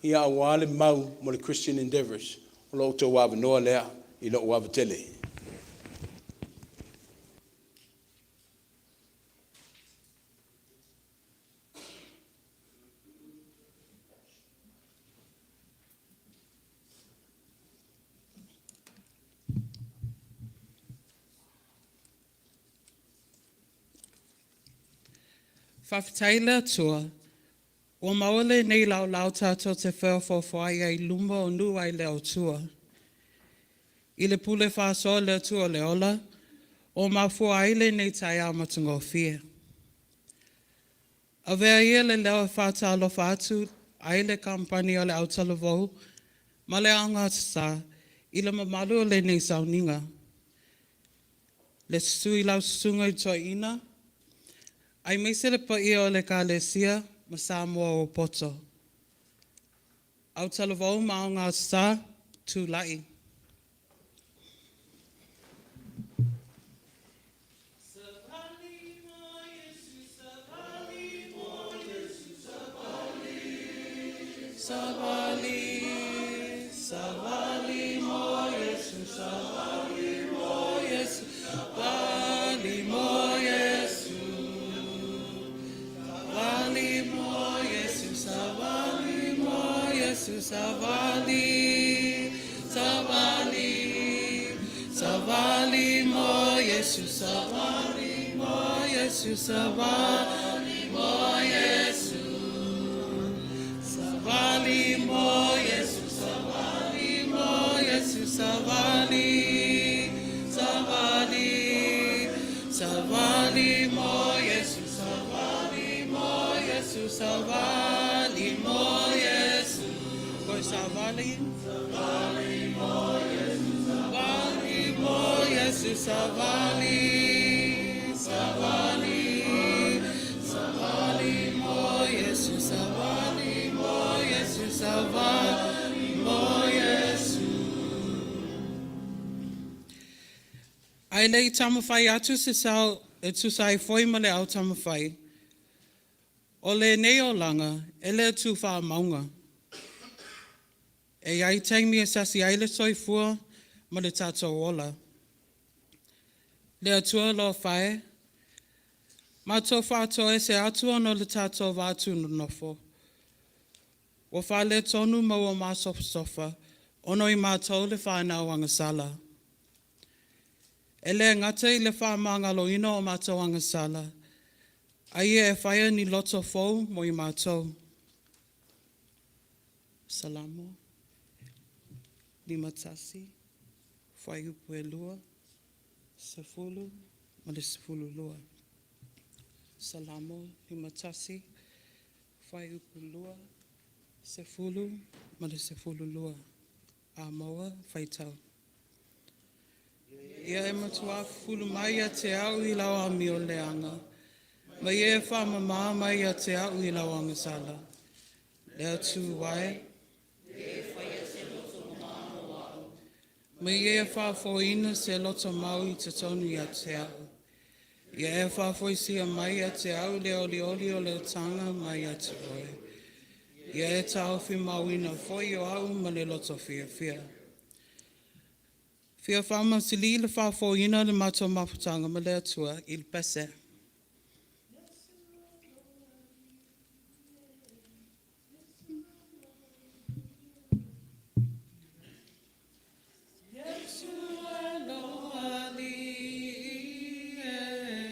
ia aua le mau mo le Christian Endeavors. O lo outou avanoa lea i lou ava tele. Faafetai i le Atua, ua maua lenei laolao tatou te feofoofoai ai i luma o nuu ai le Atua. I le pule faasoa a le Atua o le ola, ua mafua ai lenei taeao matagofie. Avea ia le leo e faatalofa atu ai le Kamupani o le Autalavou ma le Aoga Aso Sa i le mamalu o lenei sauniga. Le susu i lau susuga i le Toeaina, aemaise le paia o le Ekalesia ma Samoa ua poto. Autalavou ma Aoga Aso Sa, tulai. Savali, savali mo Iesu, savali mo Iesu, savali mo Iesu. Savali mo Iesu, savali mo Iesu, savali, savali, savali mo Iesu, savali mo Iesu, savali mo Iesu. Savali mo Iesu, savali mo Iesu, savali, savali, savali mo Iesu, savali mo Iesu, savali mo Iesu. Go savali, savali mo Iesu, savali mo Iesu, savali, savali, savali mo Iesu, savali mo Iesu, savali mo Iesu. Ae le i taumafai atu se sao e tusa ai foi ma le au taumafai, o lenei olaga e le tu faamauga. E i ai taimi e sasi ai le soifua ma le tatou ola. Le Atua alofa e, matou faatoese atu ona o le tatou va tuninofo, ua faaletonu ma ua masofasofa ona o i matou le fanau agasala. E le gata i le faamagaloina o matou agasala, a ia e faia ni loto fou mo i matou. Salamo 51, fuaiupu e 2, 10 ma le 12. Salamo 51, fuaiupu 2, 10 ma le 12. A maua, faitau. Ia e matua fufulu mai ia te au i lau amio leaga, ma ia e faamama mai ia te au i lau agasala. Le Atua e, ma ia e faafoiina se loto mau i totonu ia te au. Ia e faafoisia mai ia te au le olioli o le utaga mai ia te oe. Ia e taofi mauina foi o au ma le loto fiafia. Fia faamausili le faafoiina o le matou mafutaga ma le Atua i le pese. Iesu e lou Alii e.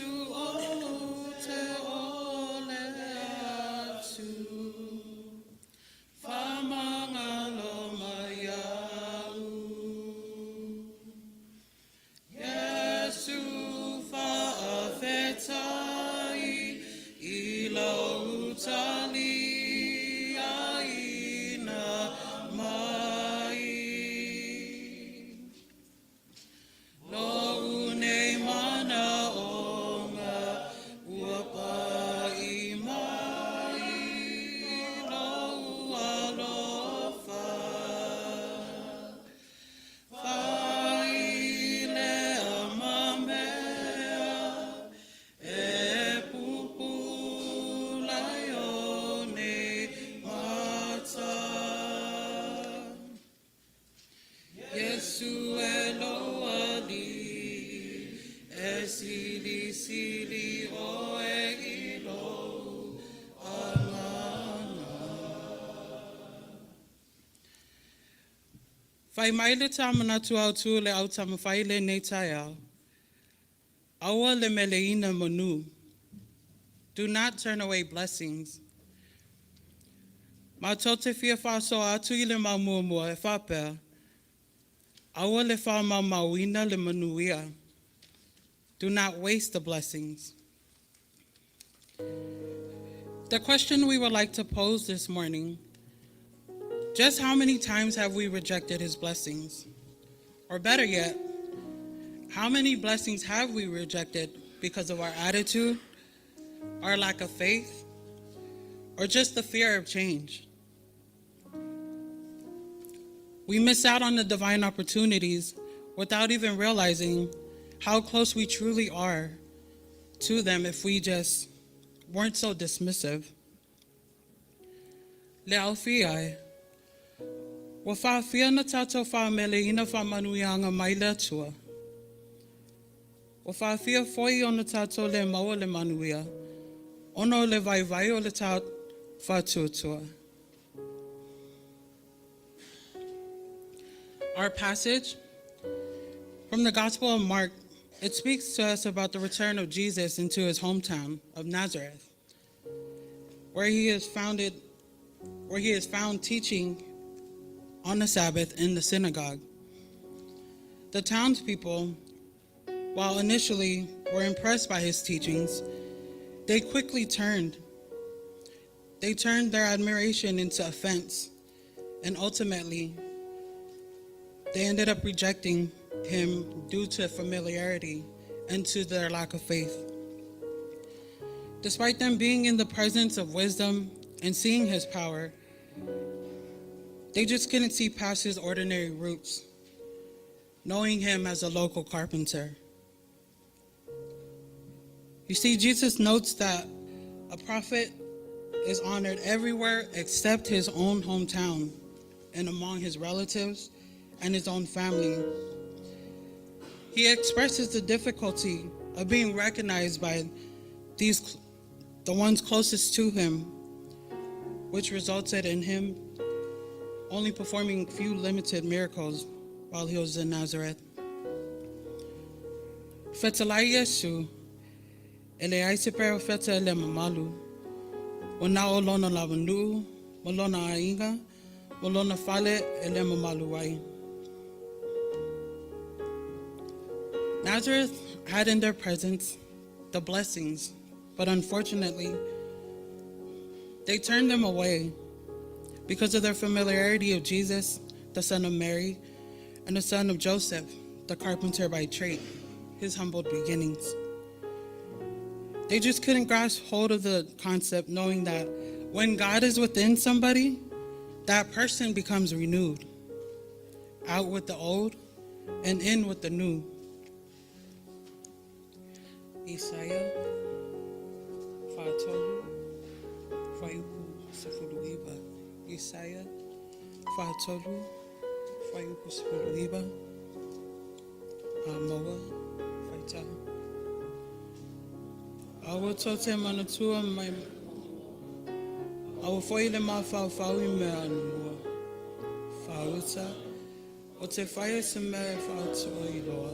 Yesu ou te ole atu. Whamangalo mai au. Yesu whaafetai i lau tali aina mai. Lou nei mana onga ua pai mai lou alofa. Fai lea ma mea e pupula ai o nei mata. Yesu e lou alii, e silisili oe i lou agaga. Fai mai le tā manatu autu le au tamawhai lenei taeao. Aua le meleina manu. Do not turn away blessings. Matou te fia faasoa atu i le mau muamua e faapea, aua le faamaumauina le manuia. Do not waste the blessings. The question we would like to pose this morning: just how many times have we rejected his blessings? Or better yet, how many blessings have we rejected because of our attitude, our lack of faith, or just the fear of change? We miss out on the divine opportunities without even realizing how close we truly are to them if we just weren't so dismissive. Le aufia e. Ua faafia na tātou whaamele ina whaamanuianga mai le Atua. Ua faafia foi ona tātou le maua le manuia. Ona o le vaivai o le tā whātuatua. Our passage from the Gospel of Mark, it speaks to us about the return of Jesus into his hometown of Nazareth, where he is found teaching on the Sabbath in the synagogue. The townspeople, while initially were impressed by his teachings, they quickly turned. They turned their admiration into offense, and ultimately, they ended up rejecting him due to familiarity and to their lack of faith. Despite them being in the presence of wisdom and seeing his power, they just couldn't see past his ordinary roots, knowing him as a local carpenter. You see, Jesus notes that a prophet is honored everywhere except his own hometown and among his relatives and his own family. He expresses the difficulty of being recognized by these the ones closest to him, which resulted in him only performing few limited miracles while he was in Nazareth. Fetalai Iesu, e leai se perofeta e le mamalu. Ua na o lona lavanuu, ma lona aiga, ma lona fale e le mamalu ai. Nazareth had in their presence the blessings, but unfortunately, they turned them away because of their familiarity of Jesus, the son of Mary, and the son of Joseph, the carpenter by trade, his humble beginnings. They just couldn't grasp hold of the concept, knowing that when God is within somebody, that person becomes renewed. Out with the old and in with the new. Isaia 43 fuaiupu 19. Isaia 43 fuaiupu 19. A maua faitau. Aua tou te manatua mai aua foi le mafaufau i mea anamua. Faauta, ou te faia se mea e faatoa iloa,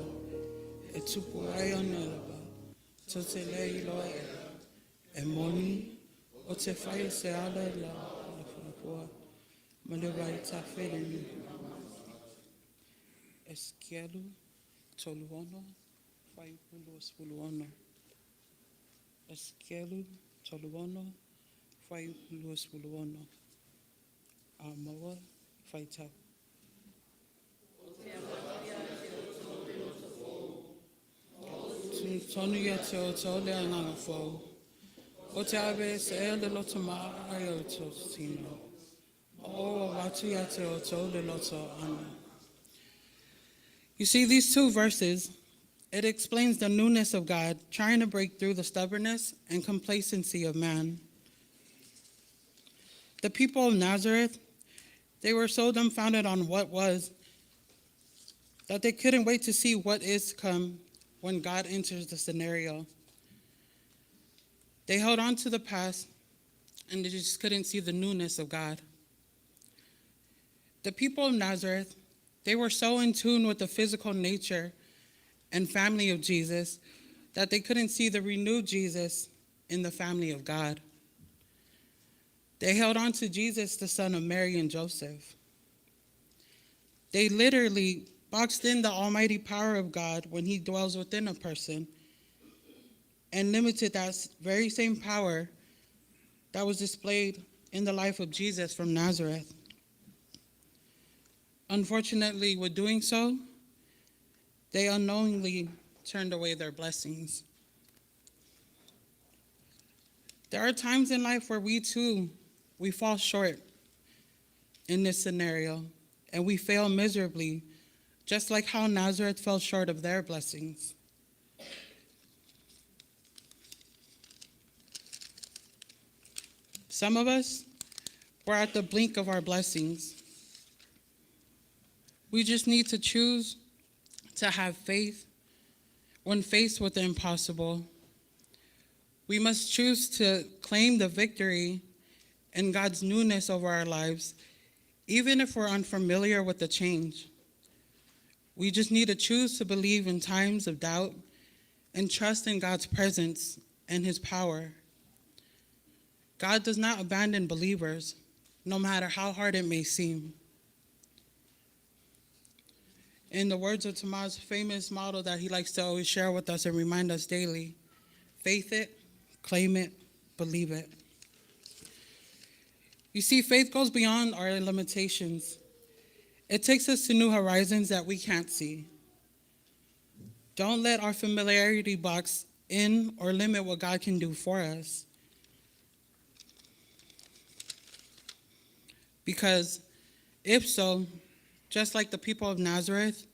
e tupu ai analeila. Tou te le iloa ea, e moni, o te fai o se ala i la o le fuapua, ma le vai tafelemi. Esekielu 36, fuaiupu 26. Esekielu 36, fuaiupu 26. A maua, faitau. Tonu ia te outou le agaga fou. O te aveesea le loto ma'a i o outou tino. Ma ou avatu ia te outou le loto ana. You see, these two verses, it explains the newness of God trying to break through the stubbornness and complacency of man. The people of Nazareth, they were so dumbfounded on what was that they couldn't wait to see what is to come when God enters the scenario. They held on to the past and they just couldn't see the newness of God. The people of Nazareth, they were so in tune with the physical nature and family of Jesus that they couldn't see the renewed Jesus in the family of God. They held on to Jesus, the son of Mary and Joseph. They literally boxed in the almighty power of God when he dwells within a person and limited that very same power that was displayed in the life of Jesus from Nazareth. Unfortunately, with doing so, they unknowingly turned away their blessings. There are times in life where we too we fall short in this scenario and we fail miserably, just like how Nazareth fell short of their blessings. Some of us, we're at the blink of our blessings. We just need to choose to have faith when faced with the impossible. We must choose to claim the victory and God's newness over our lives, even if we're unfamiliar with the change. We just need to choose to believe in times of doubt and trust in God's presence and his power. God does not abandon believers, no matter how hard it may seem. In the words of Tamaz's famous motto that he likes to always share with us and remind us daily, faith it, claim it, believe it. You see, faith goes beyond our limitations. It takes us to new horizons that we can't see. Don't let our familiarity box in or limit what God can do for us. Because if so, just like the people of Nazareth,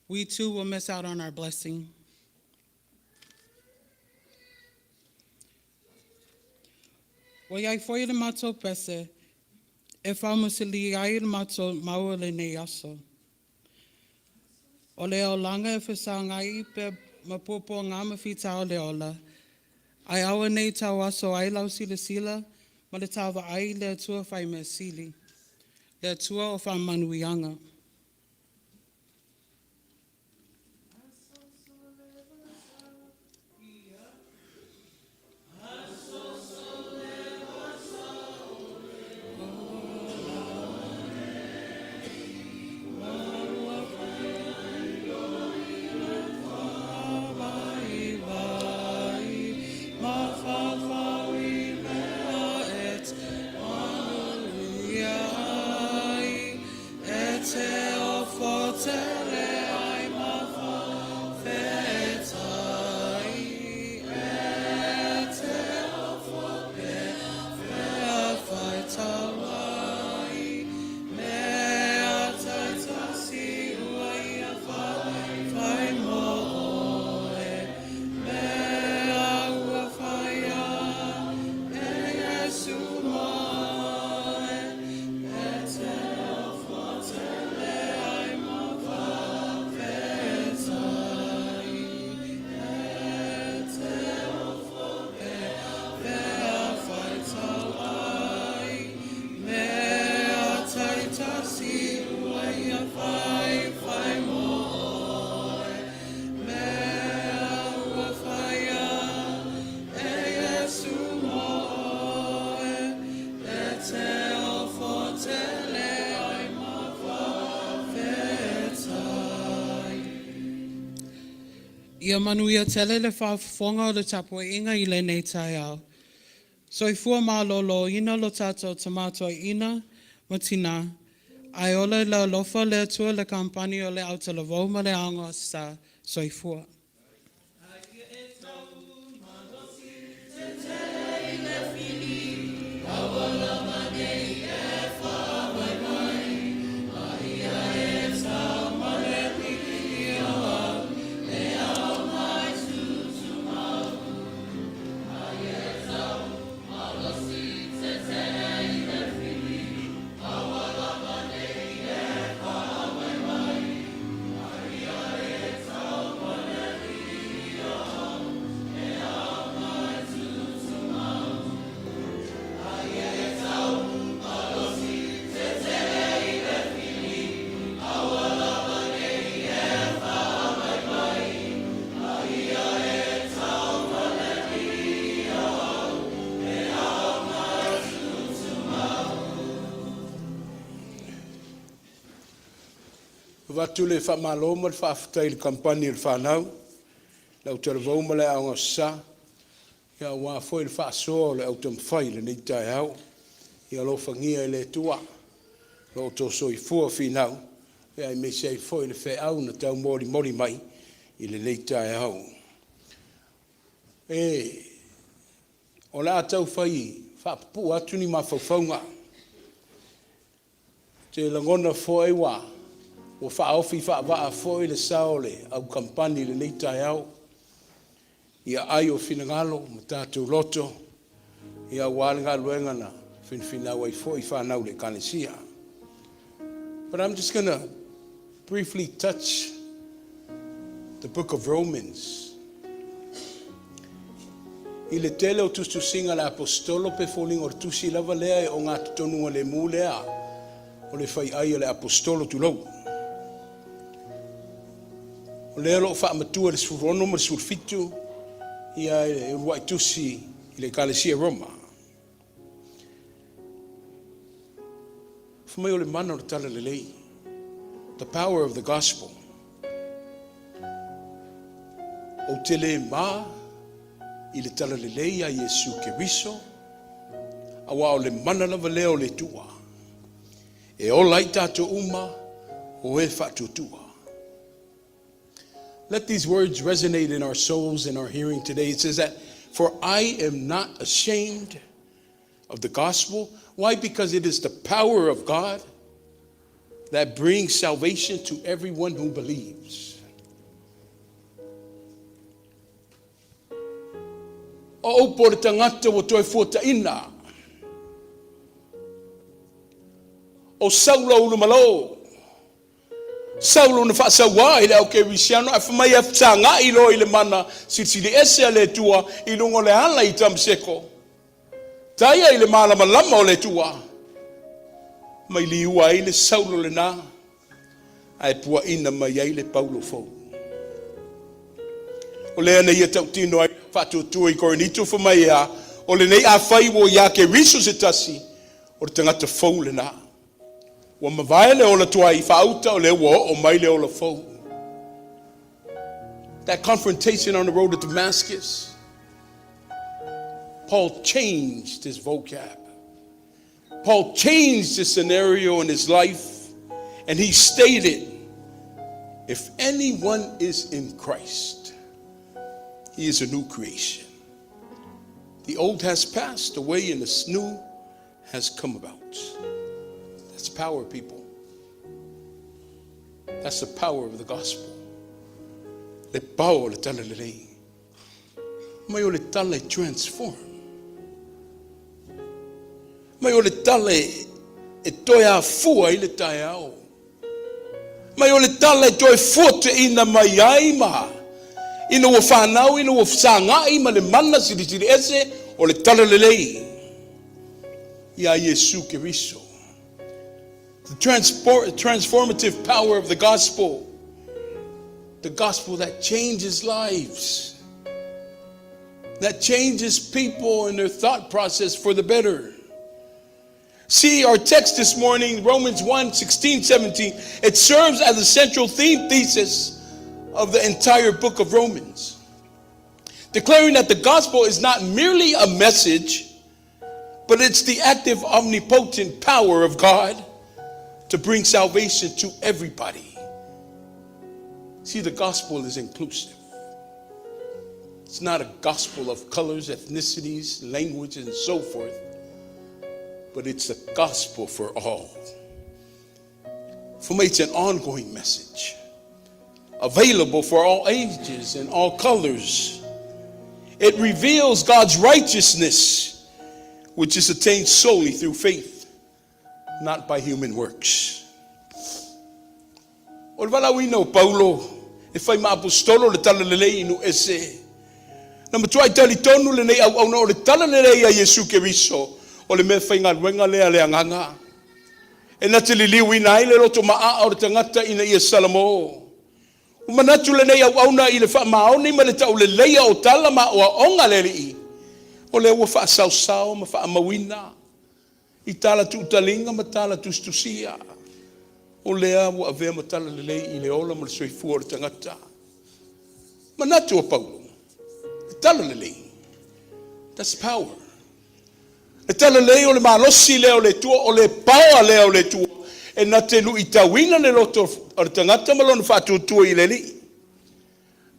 we too will miss out on our blessing. Ua iai foi le matou pese, e faamasili ai le matou maua i lenei aso. O le olaga e fesagai pea ma puapuaga ma fitauli ola, ae aua nei tauaso ai lau silasila ma le tauvaai i le Atua faimeasili, le Atua o faamanuiaga. Ia manuia tele le faafofoga o le tapuaiga i lenei taeao. Soifua malōlōina lo tatou Tama Toeaina ma Tinā, ae ola i le alofa o le Atua le kamupani o le Autalavou ma le Aoga o Aso Sa. Soifua. Avatu le faamalo ma le faafetai i le kamupani a le fanau, le autalavou ma le Aoga Aso Sa, aua foi le faasoa o le autaumafai i lenei taeao. Ia alofagia e le Atua lo outou soifua finau, aemaise ai foi le feau na taumolimoli mai i lenei taeao. E, o le a tau fai faapupuu atu ni mafaufauga. Ou te lagona foi ua faaofi faavaa foi le sao o le au kamupani i lenei taeao i aai o finagalo ma tatou loto aua le galuega na finafinau ai foi fanau i le Ekalesia. But I'm just going to briefly touch the book of Romans. I le tele o tusitusiga a le Aposetolo pe foliga o le tusi lava lea e ogatotonugalemu lea o le faiai a le Aposetolo, tulou. O lea o lo o faamatua i le 16 ma le 17 ia e uluai tusi i le Ekalesia Roma. Fai mai o le mana o le talalelei, the power of the gospel. Ou te le ma i le talalelei a Iesu Keriso, aua o le mana lava lea o le Atua e ola ai tatou uma o e faatuatua. Let these words resonate in our souls and our hearing today. It says that, For I am not ashamed of the gospel. Why? Because it is the power of God that brings salvation to everyone who believes. O upu o le tagata ua toe fuataina. O Saulo ulumalo. Saulo na faasauā i le au kerisiano ae fai mai e fesagai loa i le mana silisili ese a le Atua i luga o le ala i Tamaseko. Taia i le malamalama o le Atua, mai liua ai le Saulo lena ae puaina mai ai le Paulo fou. O lea na ia tautino ai faatuatua i Korinito fai mai e a, o lenei afai ua iā Keriso se tasi, o le tagata fou lena. Ua mavae le ola tuai faauta o lea ua oo mai le ola fou. That confrontation on the road to Damascus, Paul changed his vocab. Paul changed his scenario in his life, and he stated, If anyone is in Christ, he is a new creation. The old has passed away and the new has come about. That's power, people. That's the power of the gospel. Le power o le talalelei. Mai o le tala e transform. Mai o le tala e, e toe afua ai le taeao. Mai o le tala e toe fuateina mai ai ma ina ua fanau ina ua fesagai ma le mana silisili ese o le talalelei iā Iesu Keriso. The transport, transformative power of the gospel. The gospel that changes lives. That changes people and their thought process for the better. See, our text this morning, Romans 1 16, 17, it serves as a central theme thesis of the entire book of Romans, declaring that the gospel is not merely a message, but it's the active, omnipotent power of God to bring salvation to everybody. See, the gospel is inclusive. It's not a gospel of colors, ethnicities, language, and so forth, but it's a gospel for all. For me, it's an ongoing message, available for all ages and all colors. It reveals God's righteousness, which is attained solely through faith, not by human works. O le valaauina o Paulo e fai ma Aposetolo o le Talalelei i nuu ese. Na matuai talitonu lenei auauna o le Talalelei a Iesu Keriso o le mea faigaluega lea a le Agaga e na te liliuina ai le loto maaa o le tagata ina ia salamo. Ua manatu lenei auauna i le faamaoni ma le tauleleia o tala ma aoaoga a le Alii, o lea ua faasaosao ma faamauina i tala tuutaliga ma tala tusitusia, o lea ua avea ma tala lelei i le ola ma le soifua o le tagata. Manatu o Paulo, e tala lelei. That's power. E tala lelei o le malosi lea o le Atua, o le power lea o le Atua, e na te luitauina le loto o le tagata ma lona faatuatua i le Alii.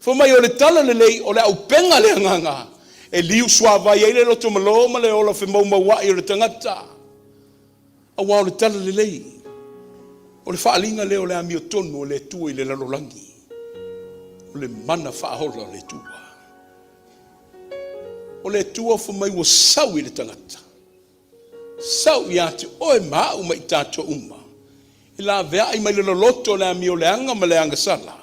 Fai mai o le tala lelei o le auupega a le Agaga e liu suavai ai le loto malo ma le ola femoumoua'i o le tagata. Aua o le tala lelei, o le faaaliga lea o le amiotonu o le Atua i le lalolagi, o le mana faaola o le Atua. O le Atua fai mai ua sau i le tagata, sau ia te oe ma a'u ma i tatou uma, e laveai mai le loloto o le amio leaga ma le agasala.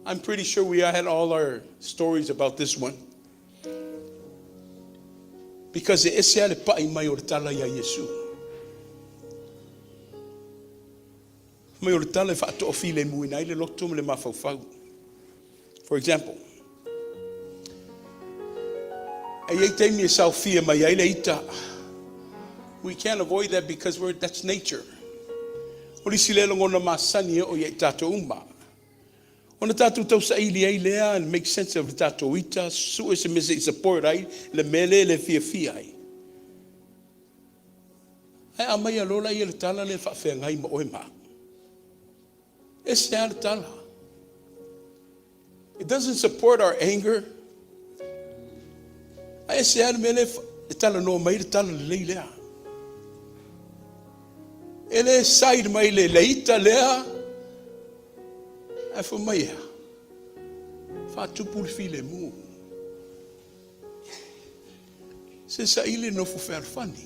I'm pretty sure we had all our stories about this one. Because e ese lava le pa'i mai o le tala iā Iesu. Fai mai o le tala e faatoafilemuina ai le loto ma le mafaufau. For example, e i ai taimi e saofia mai ai le ita. We can't avoid that because we're, that's nature. O le isi lea lagona masani e oo ia i tatou uma. Ona tatou tausaili ai lea and make sense of le tatou ita, sue se mea se i support ai le mea lea e le fiafia ai. Ae aumaia loa laia le tala lea e faafeagai ma oe ma au. Ese lava le tala. It doesn't support our anger. Ae ese lava le mea lea e talanoa mai le tala lelei lea. E le side mai le leita lea. Ae fai mai ea, faatupu le filemu. Se saili nofo fealofani.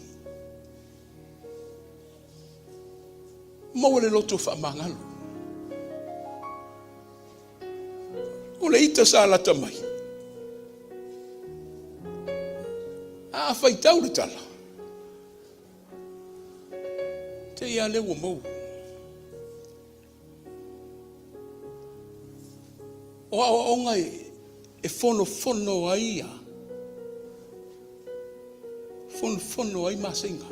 Maua le loto faamagalo. O le ita sa lata mai. A faitau le tala. Te ia le ua maua. O aoaoga e fonofono ai ia. Fonofono ai maseiga.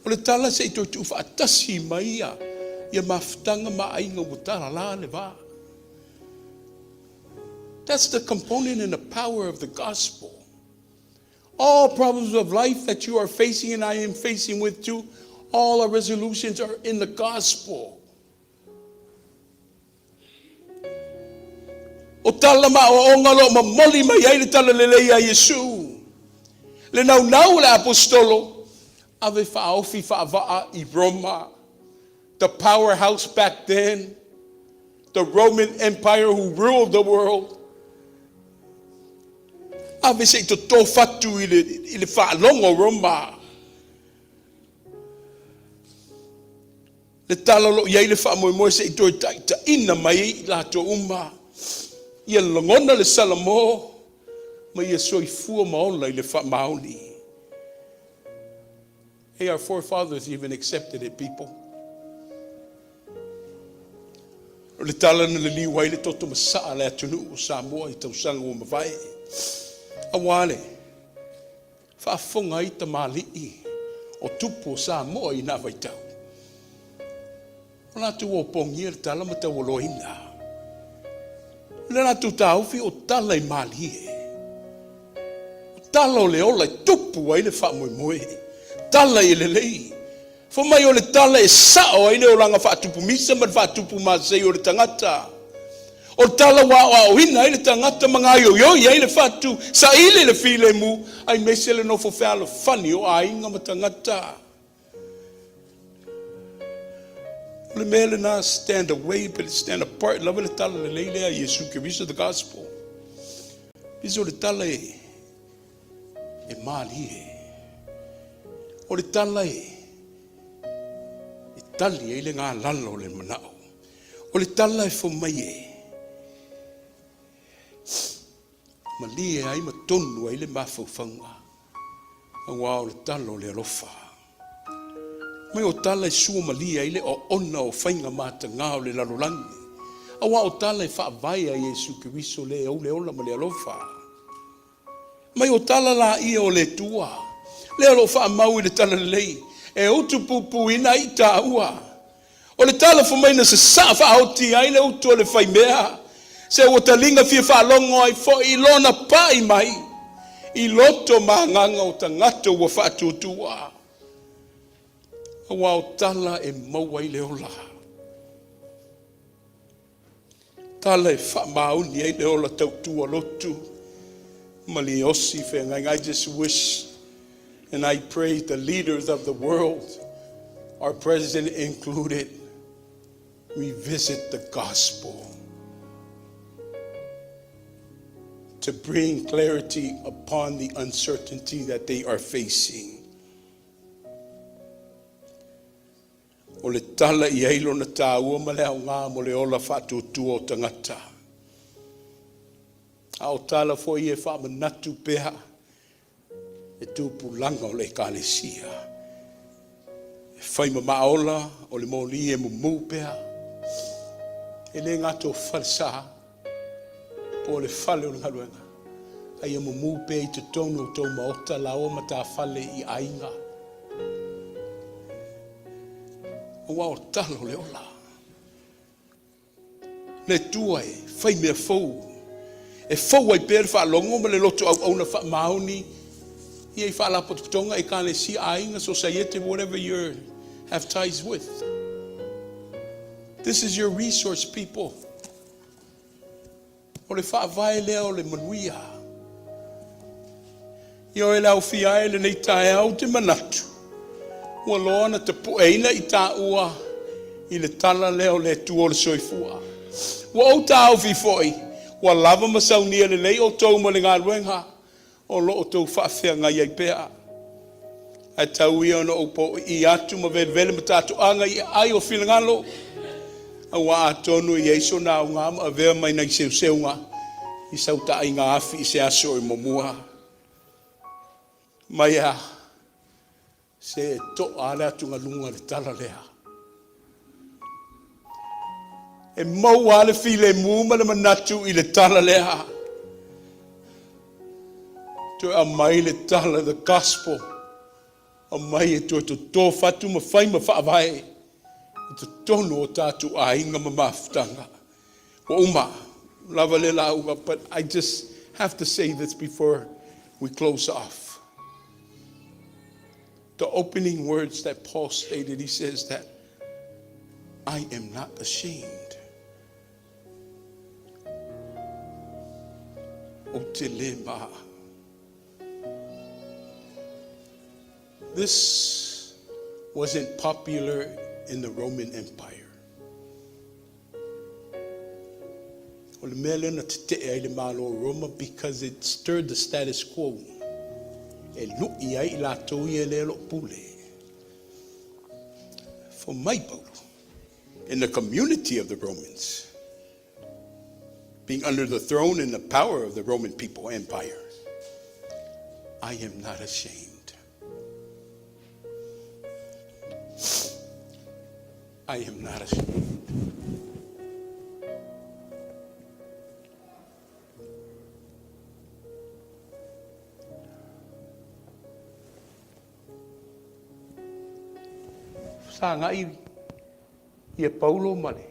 O le tala se i toe tuufaatasi mai ia ia mafutaga ma aiga ua talala le va. That's the component and the power of the gospel. All problems of life that you are facing and I am facing with too, all our resolutions are in the gospel. O tala ma aoaoga o lo o momoli mai ai le talalelei a Iesu. Le naunau o le Aposetolo, ave faaofi faavaa i Roma, the powerhouse back then, the Roman Empire who ruled the world. Ave se i toto fatu i le, i le faalogo o Roma. Le tala o lo o i ai le faamoemoe se i toe taitaiina mai ai i latou uma ia lagona le salamo ma ia soifua ma ola i le faamaoni. Hey, our forefathers even accepted it, people. O le tala na liliu ai le toto masaa a le atunuu o Samoa i tausaga ua mavae, aua le faafofoga ai tamalii o tupu o Samoa i na vaitau. O latou opogia le tala ma taualoaina. O le latou taofi o tala e malie. O tala o le ola e tupu ai le faamoemoe. Tala e lelei. Fai mai o le tala e sao ai le olaga faatupu misa ma le faatupu masei o le tagata. O le tala ua aoaoina ai le tagata ma gaoioi ai le fatu, saili le filemu, aemaise le nofo fealofani o aiga ma tagata. O le mea lena, stand away, but stand apart lava le tala lelei lea Iesu Keriso, the gospel. Pisa o le tala e malie. O le tala e tali ai le galala o le manao. O le tala e fai mai e malie ai ma tonu ai le mafaufauga. Auā o le tala o le alofa. Mai o tala e sua malie ai le oona o faiga matagā o le lalolagi. Auā o tala e faavae ai Iesu Keriso le e ou le ola ma le alofa. Mai o tala laia o le Atua. Lea o lo o faamau i le tala lelei. E utupupuina ai taua. O le tala fai mai na sasaa faaoti ai le utu o le faimea. Se ua taliga fia faalogo ai foi i lona pai mai. I loto ma agaga o tagata ua faatuatua. Auā o tala e maua ai le ola. Tala e faamaoni ai le ola tautua lotu ma liosi feagaiga. I just wish and I pray the leaders of the world, our president included, revisit the gospel to bring clarity upon the uncertainty that they are facing. O le tala i ai lona tāua ma le aoga mo le ola faatuatua o tagata. A o tala foi e faamanatu pea e tupulaga o le ekalesia. E fai ma maaola o le moli e mumu pea. E le gata o falesa po o le fale o le galuega. A ia mumu pea i totonu o tou maota laoa ma tafale i aiga. Auā o tala o le ola. Le Atua e fai mea fou. E fou ai pea le faalogo ma le loto auauna faamaoni ia i faalapotopotoga, ekalesia, aiga, society, whatever you have ties with. This is your resource, people. O le faavae lea o le manuia. Ia oe le aufia ai lenei taeao te manatu. Ua loa na tapueina i tāua i le tala lea o le Atua o le soifua. Ua ou taofi foi, ua lava ma saunia lelei outou ma le galuega o lo o tou faafeagai ai pea. Ae tau ia ona ou poii atu ma velevele ma tatoaga i ai o finagalo. Auā atonu i ai sona aoga ma avea mai nai seuseuga i sau taaiga afi i se aso i muamua. Mai a se e toa le atugaluga le tala lea. E maua le filemu ma le manatu i le tala lea. Toe aumai le tala, the gospel. Aumai e toe totō fatu ma fai ma faavae. I totonu o tātou aiga ma mafutaga. Ua uma lava le lauga, but I just have to say this before we close off. The opening words that Paul stated, he says that I am not ashamed. O te le ma. This wasn't popular in the Roman Empire. O le mea lea na tetee ai le Malo o Roma because it stirred the status quo. E lui ai i latou ia lea lo pule. Fai mai Paulo, in the community of the Romans, being under the throne and the power of the Roman people empire, I am not ashamed. I am not ashamed. Sa ngai. Ia Paulo ma le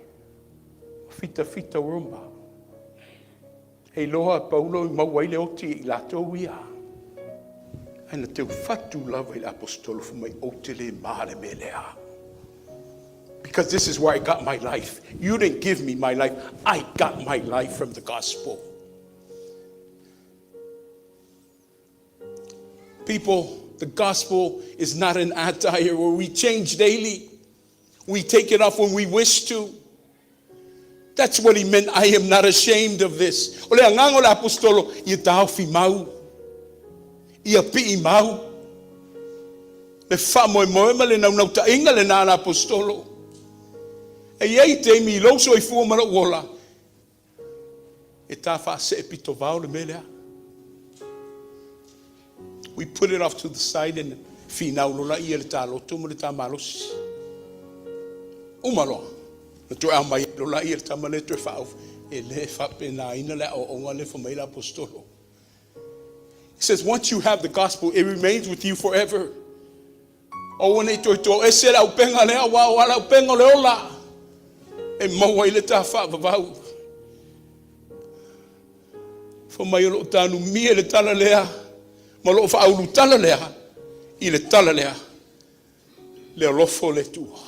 fitafita o Roma. E iloa e Paulo i maua ai le oti i latou ia. Ae na teufatu lava i le aposetolo fai mai ou te le ma le mea lea. Because this is where I got my life. You didn't give me my life. I got my life from the gospel. People, the gospel is not an attire where we change daily. We take it off when we wish to. That's what he meant. I am not ashamed of this. O le agaga o le aposetolo, ia taofi mau. Ia pii mau. Le faamoemoe ma le naunautaiga lenā a le aposetolo. E i ai taimi i lou soifua ma lou ola, e ta faasee pitovao le mea lea. We put it off to the side and finau loa laia i le ta loto ma le ta malosi. Uma loa. Na toe aumai ai loa laia le tama lea toe faaofi. E le faapenaina le aoaoga lea fai mai le aposetolo. He says, once you have the gospel, it remains with you forever. Aua ne i toe toese le auupega lea, aua o le auupega o le ola. E maua ai le ta faavavau. Fai mai o loo tanumia le tala lea, ma o loo faaulutala lea, i le tala lea, le alofa o le Atua.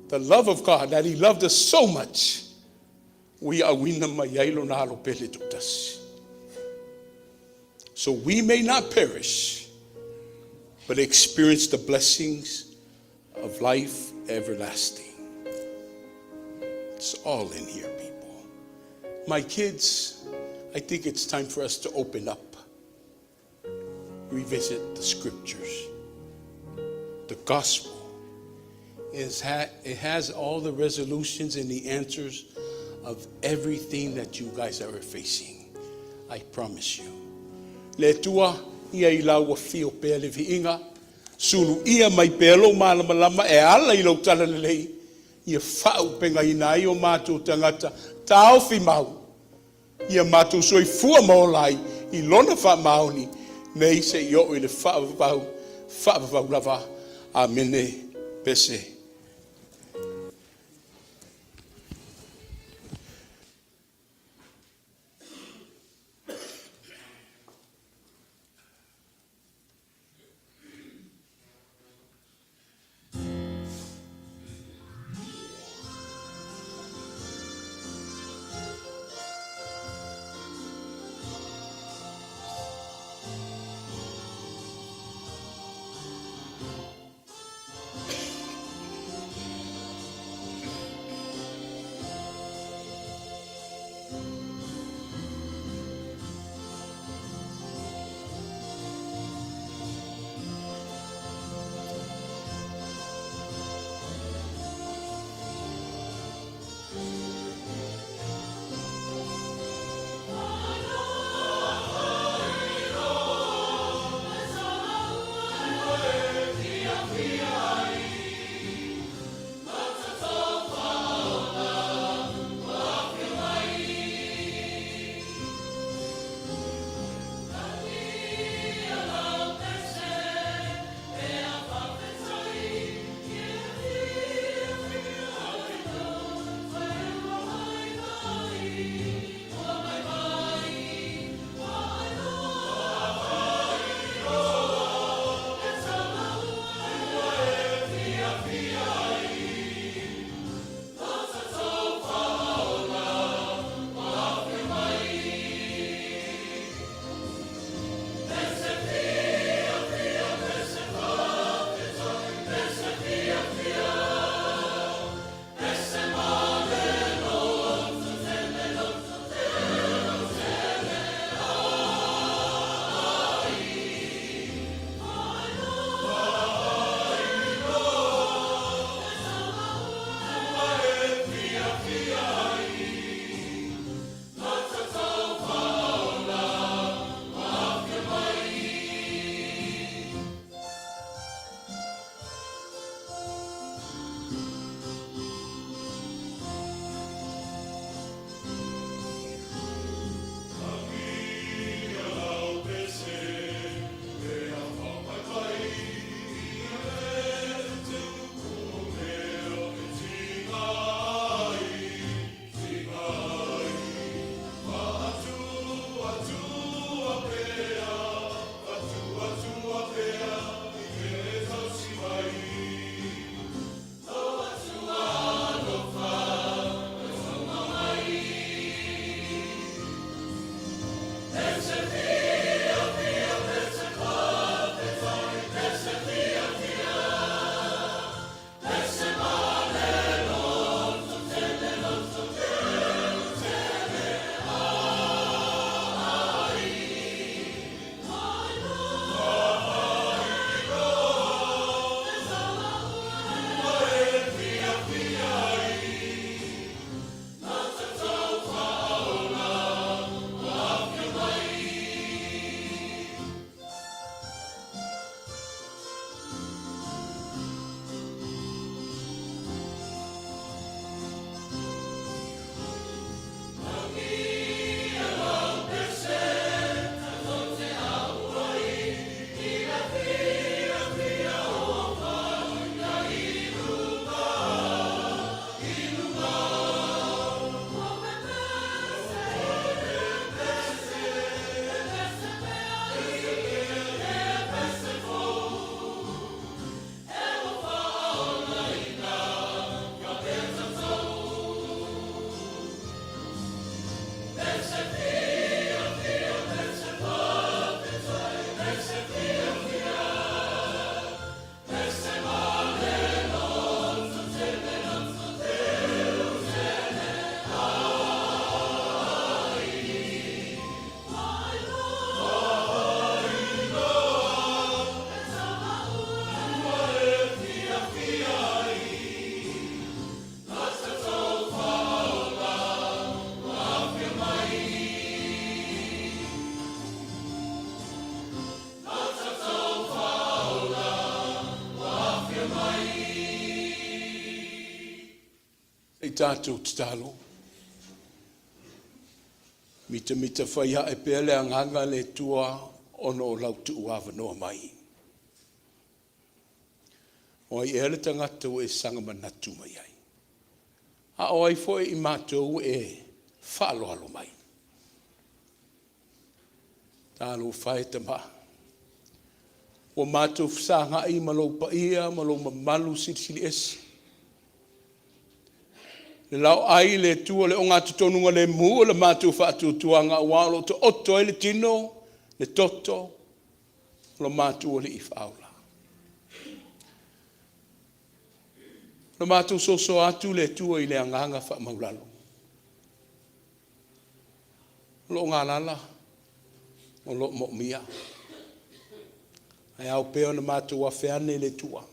The love of God, that He loved us so much, ua ia auina mai ai lona alo pele toatasi. So we may not perish, but experience the blessings of life everlasting. It's all in here, people. My kids, I think it's time for us to open up, revisit the scriptures. The gospel it has all the resolutions and the answers of everything that you guys are facing. I promise you. Le Atua, ia i lau afio pea le viiga, suluia mai pea lou malamalama e ala i lau talalelei, ia faaupegaina ai o matou tagata, taofi mau, ia matou soifua ma ola ai i lona faamaoni, nei seia oo i le faavavau, faavavau lava. Amene. Pese. tatou tatalo. Mitamita fai ae pea le agaga le Atua ona o lau tuuavanoa mai. O ai ea le tagata ua e saga manatu mai ai? A o ai foi i matou ua e faaaloalo mai? Talofa e tama, ua matou fesagai ma lou paia ma lou mamalu silisili ese. Le laoai i le Atua le ogatotonu lemu o le matou faatuatuaga aua o lo o taoto ai le tino, le toto o lo matou Alii Faaola. Na matou soso atu le Atua i le agaga faamaualalo. O loo galala, o lo o moomia. Ae ao pea ona matou afe ane i le Atua,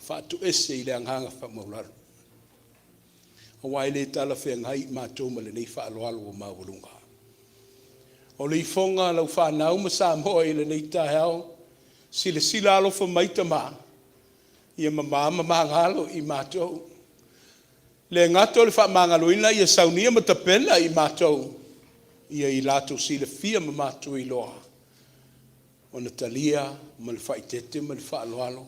faatoese i le agaga faamaualalo, aua e le talafeagai i matou ma lenei faaaloalo ua maualuga. O le ifoga a lau fanau ma Samoa i lenei taeao, silasila alofa mai Tama, ia mama ma magalo i matou. E le gata o le faamagaloina, ia saunia ma tapena i matou ia i latou silafia ma matou iloa ona talia ma le faaeteete ma le faaaloalo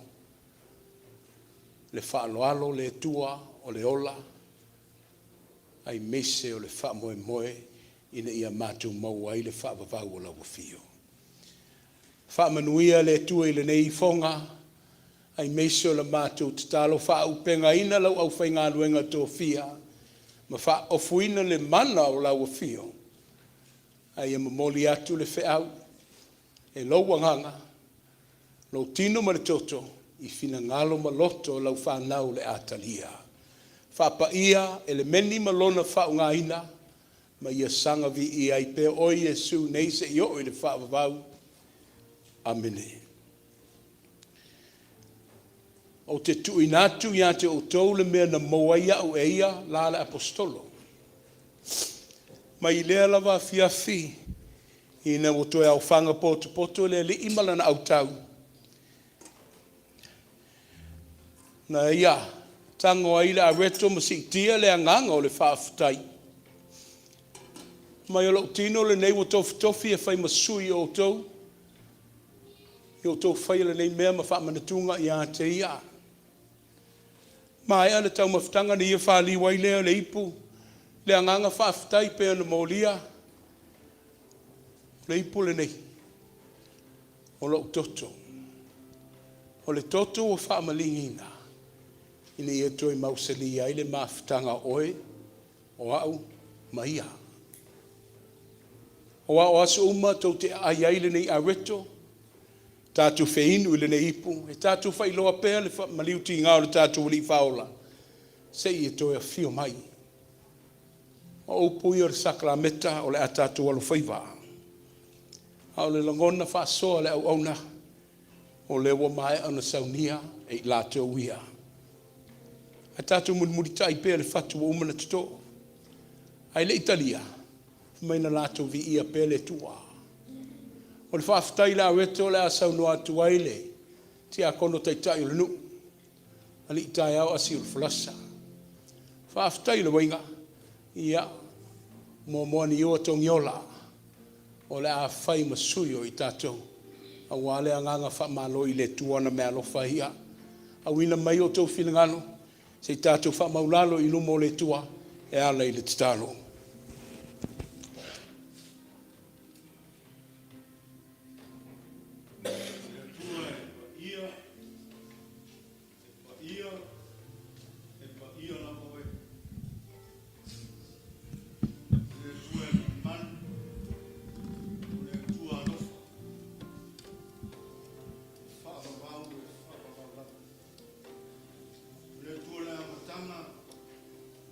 le faaaloalo le Atua o le ola aemaise o le faamoemoe ina ia matou maua ai le faavavau o lau afio. Faamanuia le Atua i lenei ifoga aemaise o le matou tatalo, faaauupegaina lau aufaigaluega tofia ma faaofoina le mana o lau afio, a ia momoli atu le feau e lou agaga, lou tino ma le toto i finagalo ma loto o lau fanau o le a talia. Faapaia Elemeni ma lona faauugaina ma ia saga viia ai pea Oe Iesu nei seia oo i le faavavau. Amene. Ou te tuuina atu ia te outou le mea na maua ai au e ia la le Aposetolo. Mai lea lava afiafi ina ua toe aofaga potopoto le Alii ma Lana autau, na Ia tago ai le areto ma siitia le agaga o le faafetai, fai mai, “O lou tino lenei ua tofitofi e fai ma sui o outou, ia outou faia lenei mea ma faamanatuga ia te ia.” Maea le taumafataga ona ia faliu ai lea o le ipu, le agaga faafetai pei ona molia, “O le ipu lenei, o lou toto, o le toto ua faamaligiina ina ia toe mausali ai le mafutaga o oe, o au ma ia. Aua o aso uma tou te aai ai lenei areto, tatou feinu i lenei ipu, e tatou faailoa pea le maliu tiga o le tatou Alii Faaola, seia toe afio mai.” O upu ia o le sakalameta o le a tatou alofaiva, a o le lagona faasoa a le auauna, o lea ua maea ona saunia e i latou ia. Ae tatou mulimulitai pea i le fatu ua uma ona toto, ae le i talia, fai mai na latou viia pea le Atua. O le faafetai i le areto o le a saunoa atu ai le tiakono taitai o le nuu, alii taeao Asi o le folasa. Faafetai le uaiga, ia, muamua ane Togiola, o le a fai ma sui o i tatou aua le agaga faamalo i le Atua ona meaalofa ia. Auina mai outou finagalo se i tatou faamaualalo i luma o le Atua e ala i le tatalo. Le Atua e paia, e paia, e paia lava Oe. O le Atua e manumanu, o le Atua alofa, e faavavau, e faavavau lava. O le Atua o le amataga,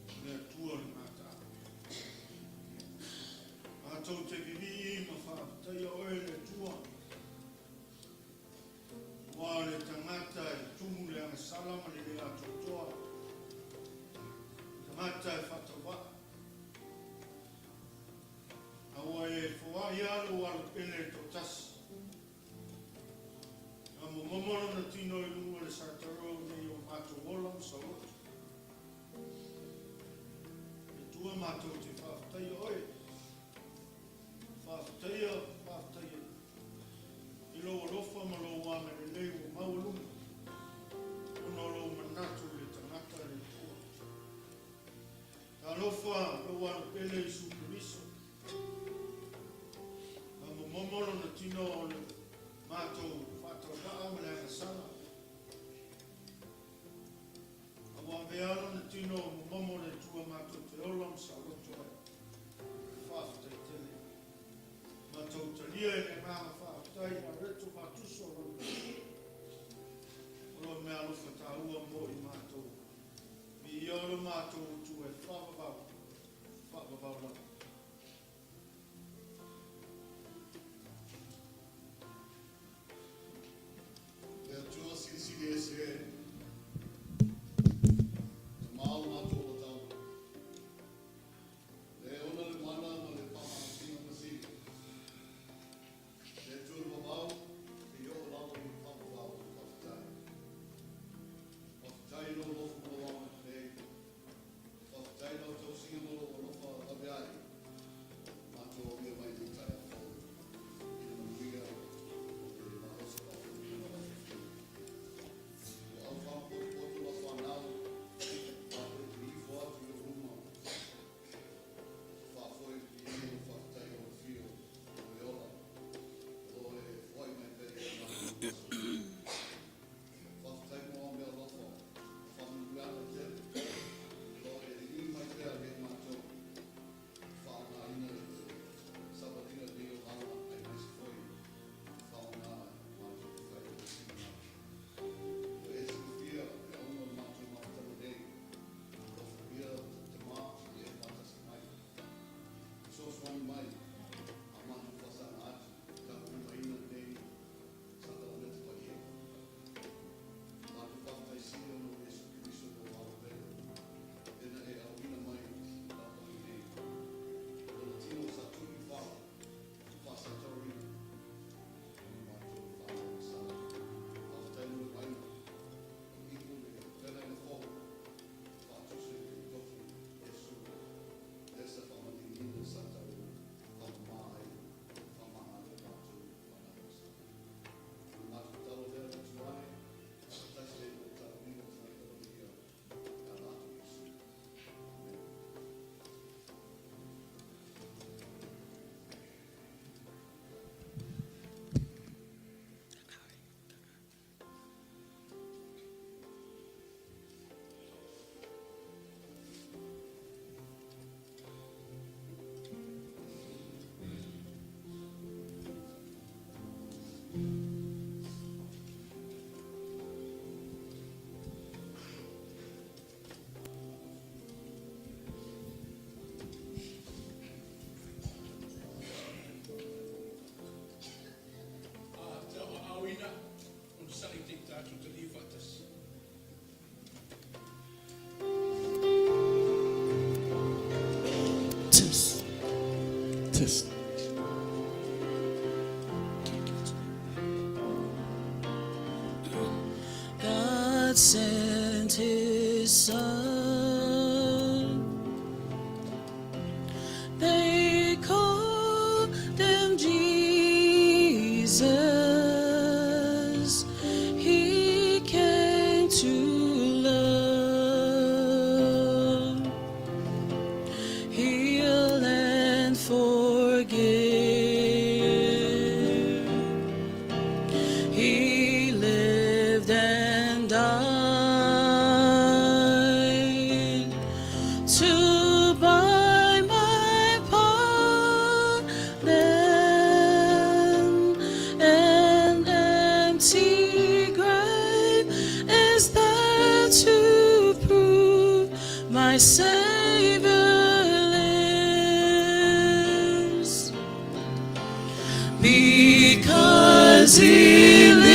o le Atua o le gataaga. Matou te vivii ma faafetaia Oe le Atua, aua o le tagata e tumu i le agasala ma le le atoatoa, tagata e faatauvaa. A ua e foai lava lou alopele e toatasi, na momomo lona tino i luga o le sataro ina ia o matou ola ma saoloto. Le Atua matou te faafetaia Oe, faafetaia, faafetaia i Lou alofa ma Lou agalelei ua maualuga ona o Lou manatu i le tagata le Atua. Talofa Lou Alo Pele Iesu Keriso, na momomo Lona tino o le matou faatauvaa ma le agasala. A ua avea lona tino momomo le Atua matou te ola ma saoloto ai. Faafetai tele. Matou talia i le agaga faafetai ma reto faatusa o lau o lau meaalofa taua mo i matou. Viia lo matou Atua e faavavau, faavavau lava. Le Atua Silisili Ese e, Tama o matou matau, le ona le mana ma le faamalosiga ma sili, le Atua le vavau, seia oo lava i le faavavau, faafetai. Faafetai i lou alofa ma lou agalelei, faafetai i lau tausiga ma lou alofa laveai, matou aulia mai lenei taeao fou i le manuia o le malosi faafofoga o lau Afioga. Ua aufaga potopoto lau fanau, faapea te ifo atu i ou luma, faafoi le viiga ma le faafetai i lau afio o e ola, o lo o e foai mai pea i o matou aso. Faafetai mo ao mea alofa, o faamanuiaga tele, o lo o e lii mai pea ia i matou, faaaogaina i le savaliga lenei olaga aemaise foi le faaaoga matou te fai ai le finagalo. Ua e silafia le auga o le matou mafutaga nei, alofagia Tama ia e faatasi mai, fesoasoani mai a matou faasaga atu i taulimaina lenei sakalameta paia. Matou faafetai sili ona o Iesu Keriso lou Alo pele, lena e auina mai i lalolagi nei. Lona tino sa tuu i fala, faasataurina ona matou fanau masala. Faafetai mo le uaina, o le ipu le feagaiga fou, faatusa i le toto Iesu, lea sa faamaliliina sa tau faamama ai faamagalo matou fanau masala. O le matou tatalo lea le Atua e, faatasi ai ma le tapuaiga o tagata paia e ala atu i Iesu. Amene. Tauaaoina onosai seia tatou talia faatasi. Test. Test. God sent his son. They called him Jesus. He came to love, heal, and forgive. He lived and died to buy my pardon. An empty grave is there to prove my Savior lives. Because he lives,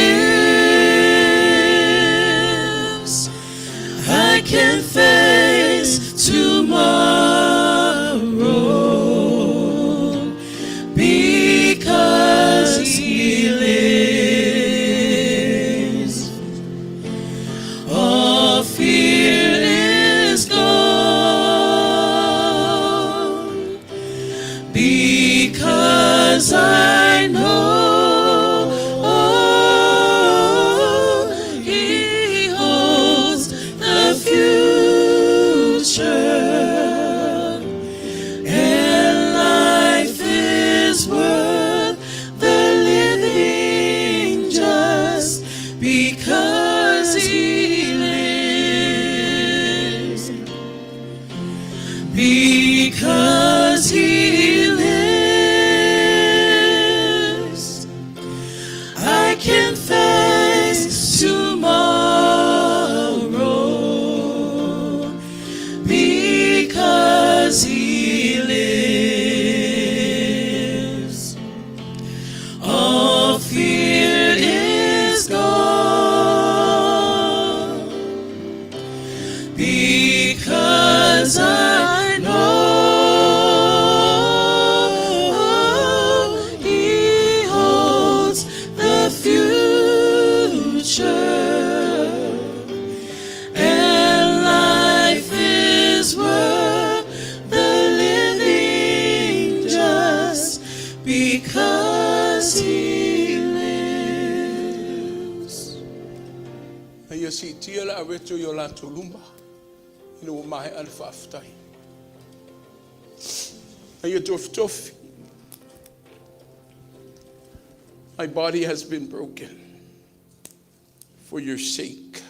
I can face tomorrow. Because he lives, all fear Siitia le aveto i o latou luma ina ua maea le faafetai. Ia tofitofi. My body has been broken for your sake.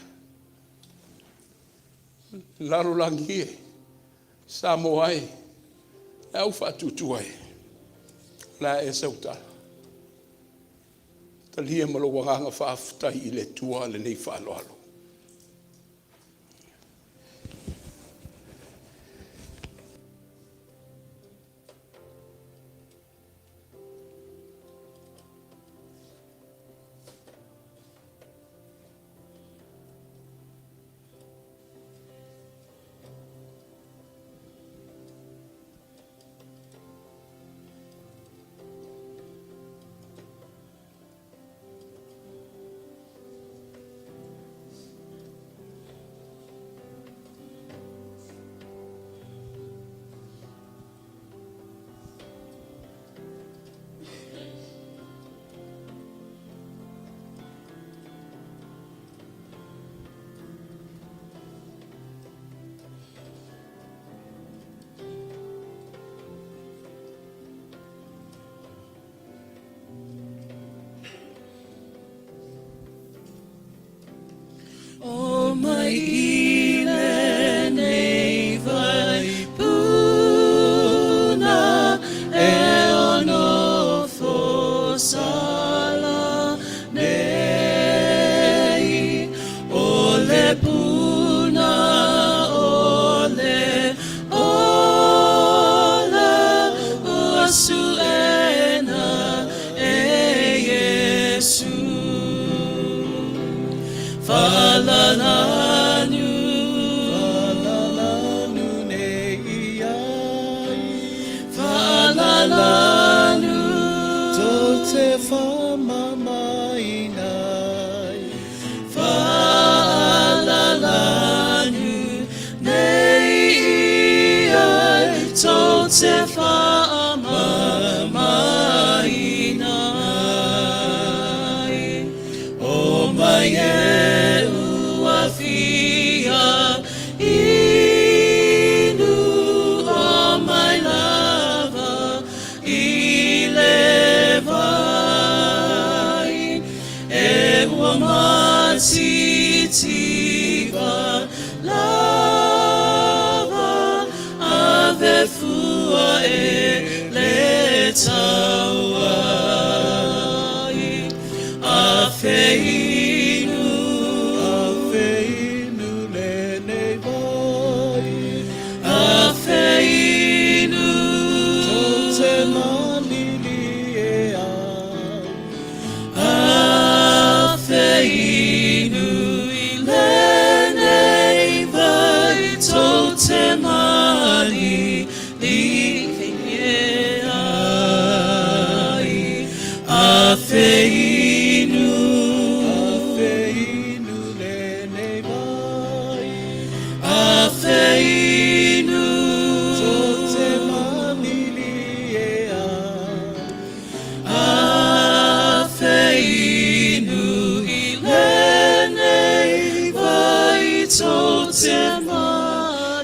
Lalolagi e, Samoa e, le au faatuatua e, o le a ea sau tala? Talia ma lou agaga faafetai i le Atua lenei faaaloalo. O mai i lenei vai puna e ono fosala nei o le puna o le ola ua suena e Iesu. Faalalanu. Faalalanu nei ai. Faalalanu. Tou te faamamaina ai. Faalalanu nei ai tou te faamamaina ai. O mai e ua fia inu o mai lava i le vai e ua matitiva lava ave fua e le tauai afe inu. Afe inu lenei vai. Afe inu. Tou te malilie ai. Afe inu i lenei vai tou te malilie ai. Afe inu. Afe inu lenei vai. Afe inu. Tou te malilie ai. Afe inu i lenei vai tou te malilie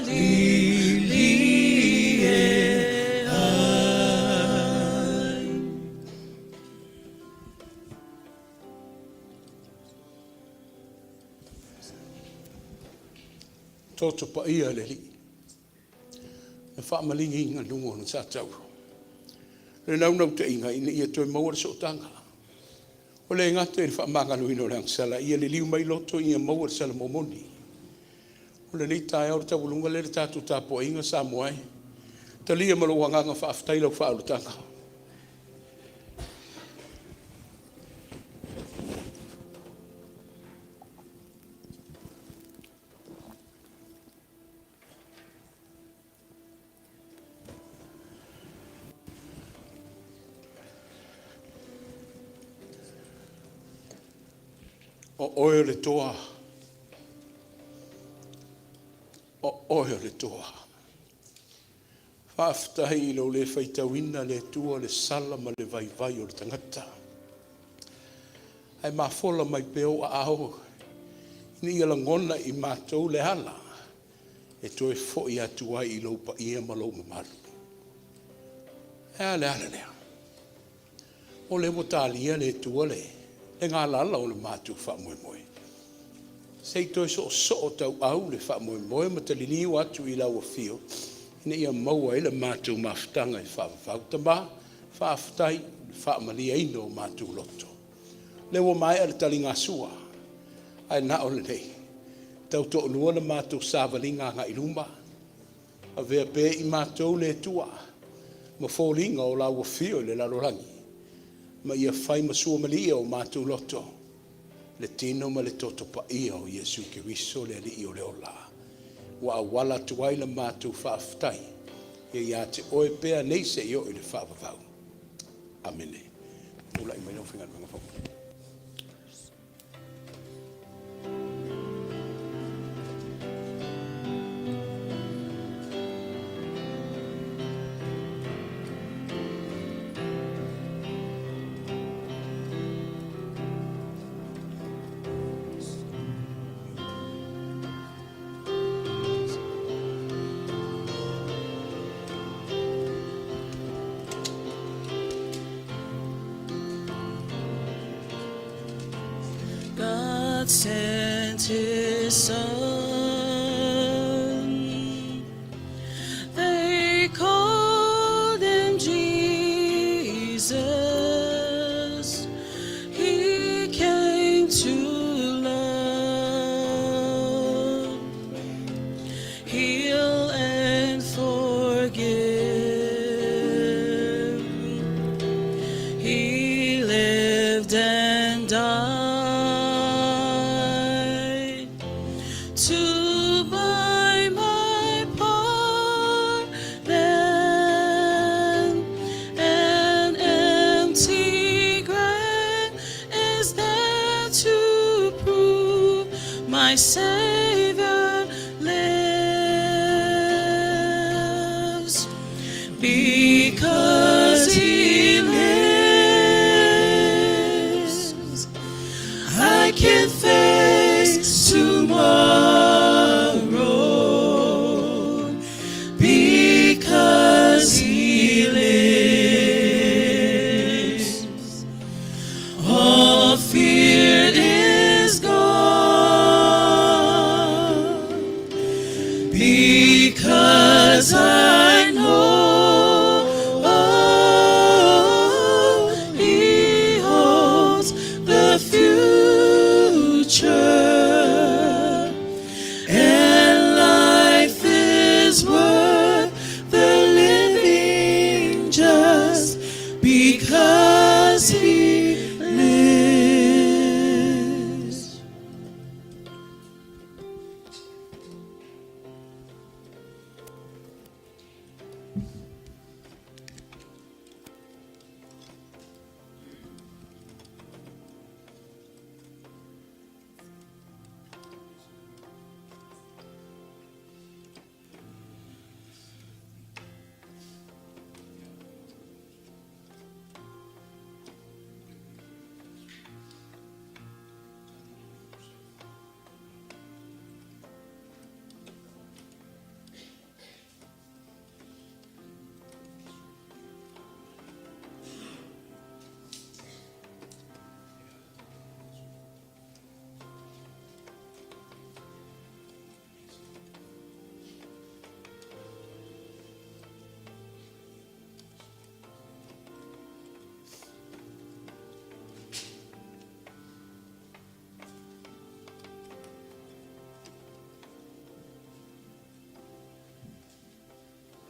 ai. Toto paia le Alii. Na faamaligi i luga o na sa tau. Le naunautaiga ina ia toe maua le sootaga. O le gata i le faamagaloina o le agasala, ia liliu mai loto ia maua le sala momoni. O lenei taeao le taualuga lea le tatou tapuaiga Samoa e. Talia ma lou agaga faafetai lau faaolataga. O oe o le toa. O oe o le toa. Faafetai i lou le faitauina le Atua le sala ma le vaivai o le tagata. Ae mafola mai pea o aao. Ina ia lagona i matou le ala e toe fo'i atu ai i lou paia ma lou mamalu. E a le ala lea? O lea ua talia le Atua le galala o le matou faamoemoe. Se i toe soosoo tauau le faamoemoe ma taliliu atu i lau afio ina ia maua ai le matou mafutaga e faavavau. Tama, faafetai i le faamalieina o matou loto. O lea ua maea le taligasua, ae na o lenei, tautoalua le matou savaliga agai i luma, avea pea i matou le Atua ma foliga o lau afio i le lalolagi, ma ia fai ma suamalie o matou loto le tino ma le toto paia o Iesu Keriso le Alii o le ola, ua auala atu ai le matou faafetai ia ia te Oe pea nei seia oo i le faavavau. Amene. Tulai mai lau faigaluega fai. God sent his son. They called him Jesus. He came to love, heal, and forgive. He lived and died to buy my pardon. An empty grave is there to prove my Savior lives. Because he lives, I can face tomorrow. Because he lives, all fear is gone. Because I know He holds the future, and life is worth the living just because He lives.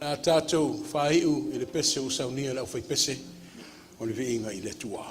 A tatou faaiu i le pese ua saunia e le aufaipese o le viiga i le Atua.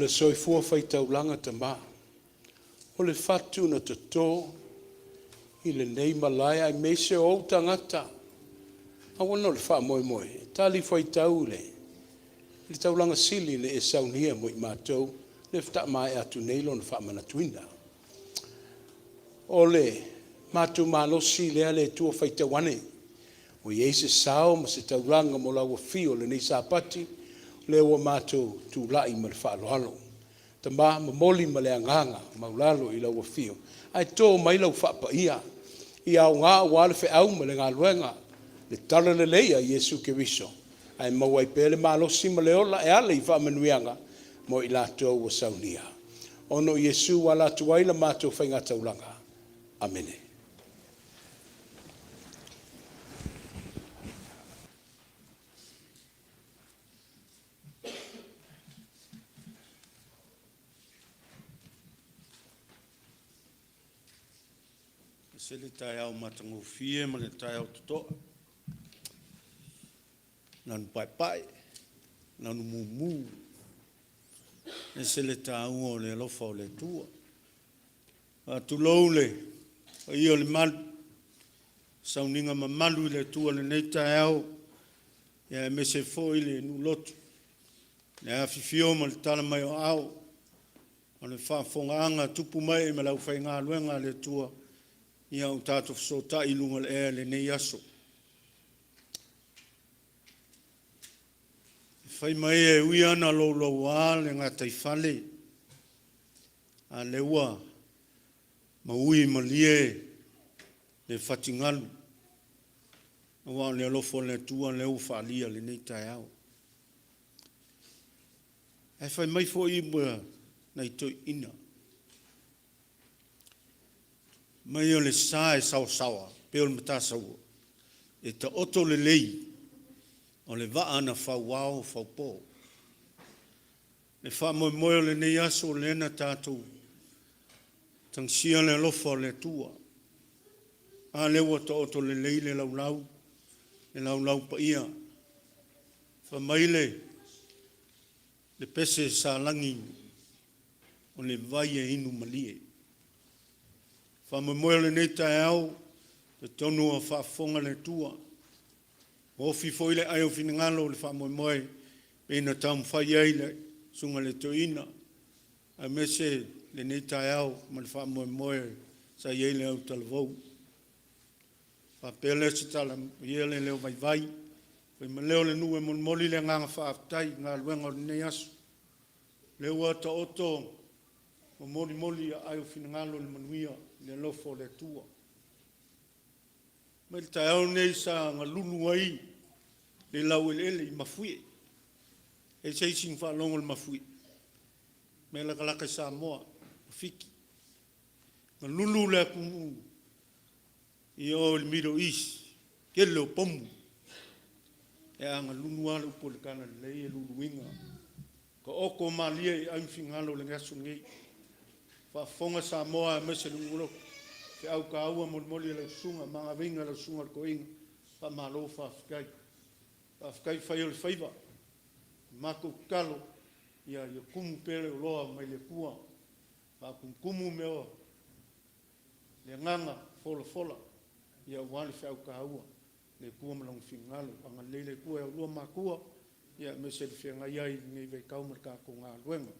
le soifua faitaulaga tama, o le fatu na toto i lenei malae aemaise o ou tagata, aua o le faamoemoe e talifuaitau i le i le taulaga sili na e saunia mo i matou, lea faatoa maea atu nei lona faamanatuina. O le matou malosi lea le Atua faitau ane, ua i ai se sao ma se taulaga mo lau afio i lenei Sapati, o lea ua matou tulai ma le faaaloalo. Tama, momoli ma le agaga maualalo i lau afio, ae to mai lau faapaia ia aoga aua le feau ma le galuega, le talalelei a Iesu Keriso ae maua ai pea le malosi ma le ola e ala i faamanuiaga mo i latou ua saunia. Ona o Iesu ua ala atu ai la matou faigataulaga. Amene. E ese le taeao matagofie ma le taeao totoa, lanu paepae, lanu mumu, e ese le taua o le alofa o le Atua. Faatulou le paia o le malu, sauniga mamalu i le Atua i lenei taeao, aemaise foi le nuu lotu, le afifio ma le tala mai o aao o le faafofogaaga a tupu ma ee ma le aufaigaluega a le Atua, ia ua tatou fesootai i luga o le ea i lenei aso. Fai mai e ui lava ina louloua le gataifale, a o lea ua maui malie le fatigalu, aua o le alofa o le Atua lea ua faaalia i lenei taeao. Ae fai mai foi upu a nai toeaiina, fai mai o le sa e saosaoa pei o le Matasaua, e taoto lelei, o le vaa na fauao faupo. Le faamoemoe o lenei aso lea na tatou tagisia le alofa o le Atua, a lea ua taoto lelei le laulau, le laulau paia. Fai mai le pese sa lagi, o le vai e inu malie. Faamoemoe o lenei taeao, e talitonu ua faafofoga le Atua, ua ofi foi le ai o finagalo i le faamoemoe pei ona taumafai ai le Susuga i le Toeaina, aemaise lenei taeao ma le faamoemoe sa i ai le autalavou. Ona faapea lea o se tala, manuia le leo vaivai, fai ma leo o le nuu e molimoli le agaga faafetai i galuega o lenei aso, lea ua taoto ma molimoli aai o finagalo i le manuia i le alofa o le Atua. Mai le taeao lenei sa galulu ai le laueleele i mafuie. E i ai se isi na faalogo i le mafuie? Mea latalata i Samoa ma Fiti. Galulu le atunuu i o i le Middle East, tele o pomu. Ia a galulu lava le upu o le Talalelei e luluina. Taoto malie i ai ma finagalo o le aso lenei. Faafofoga Samoa aemaise le nuu lotu, feau taua molimoli e lau susuga ma galuega a lau susuga i le Toeaina, faamalo faafetai. Faafetai fai o le faiva. Matou tatalo, ia tumu pea le oloa mai le Atua, faatumutumu mea o le agaga folafola aua le feau taua le Atua ma Lona finagalo. Agalelei le Atua ia oulua ma matua aemaise le feagai ai i lenei vaitau ma le tatou galuega.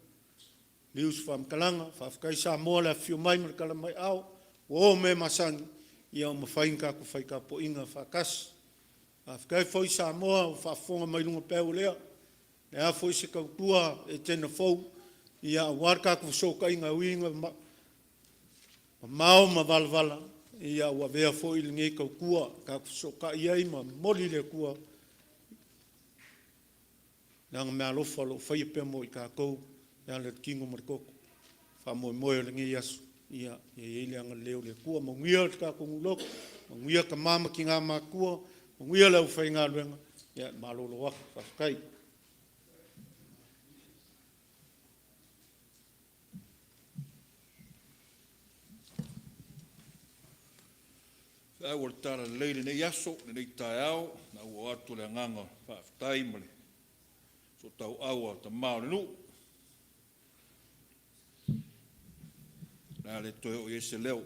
Liliu se faamatalaga, faafetai Samoa i le afifio mai ma le tala mai aao, ua o mea masani ua mafai ona tatou fai tapuaiga faatasi. Faafetai foi Samoa ua faafofoga mai i luga o peau o lea, o le a foi se tautua Etena fou aua le tatou fesootaiga e ui ina mamao ma valavala, ia ua avea foi lenei tautua tatou te fesootai ai ma momoli i le Atua Lana meaalofa o lo o faia pea mo i tatou e ala i le tino ma le toto. O le faamoemoe o lenei aso, ia i ai le agalelei o le Atua. Manuia le tatou nuu lotu, manuia tama ma tina matutua, manuia le aufaigaluega. Ia malolo atu. Faafetai. Feau o le Talalelei i lenei aso, lenei taeao, ina ua oo atu le agaga o le faafetai ma le sootauau a tama o le nuu. Le a le toe oo i ai se leo.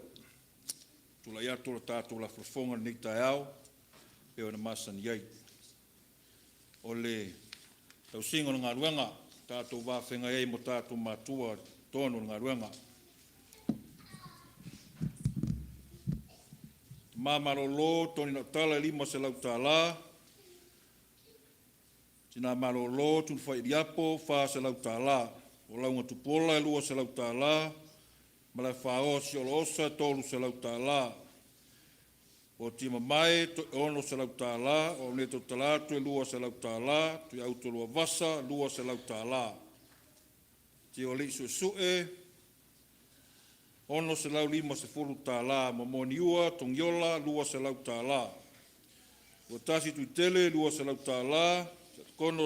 Tulai atu o le tatou lafolafoga i lenei taeao e pei ona masani ai. O le tausiga o le galuega, tatou va feagai ai ma tatou matua i totonu o le galuega. Tama malolo Tony Lautala e $500. Tina malolo Tunafai Iliapo e $400. Folauga Tupuola e $200. Malaefaoa Siolaosa e $300. Poti Mamae $600, o Aunea Tautala atu e $200, Tuiauto Luavasa $200. Tiolii Suesue $650, Momoniua Togiola $200. Tasi Tuitele $200, Kono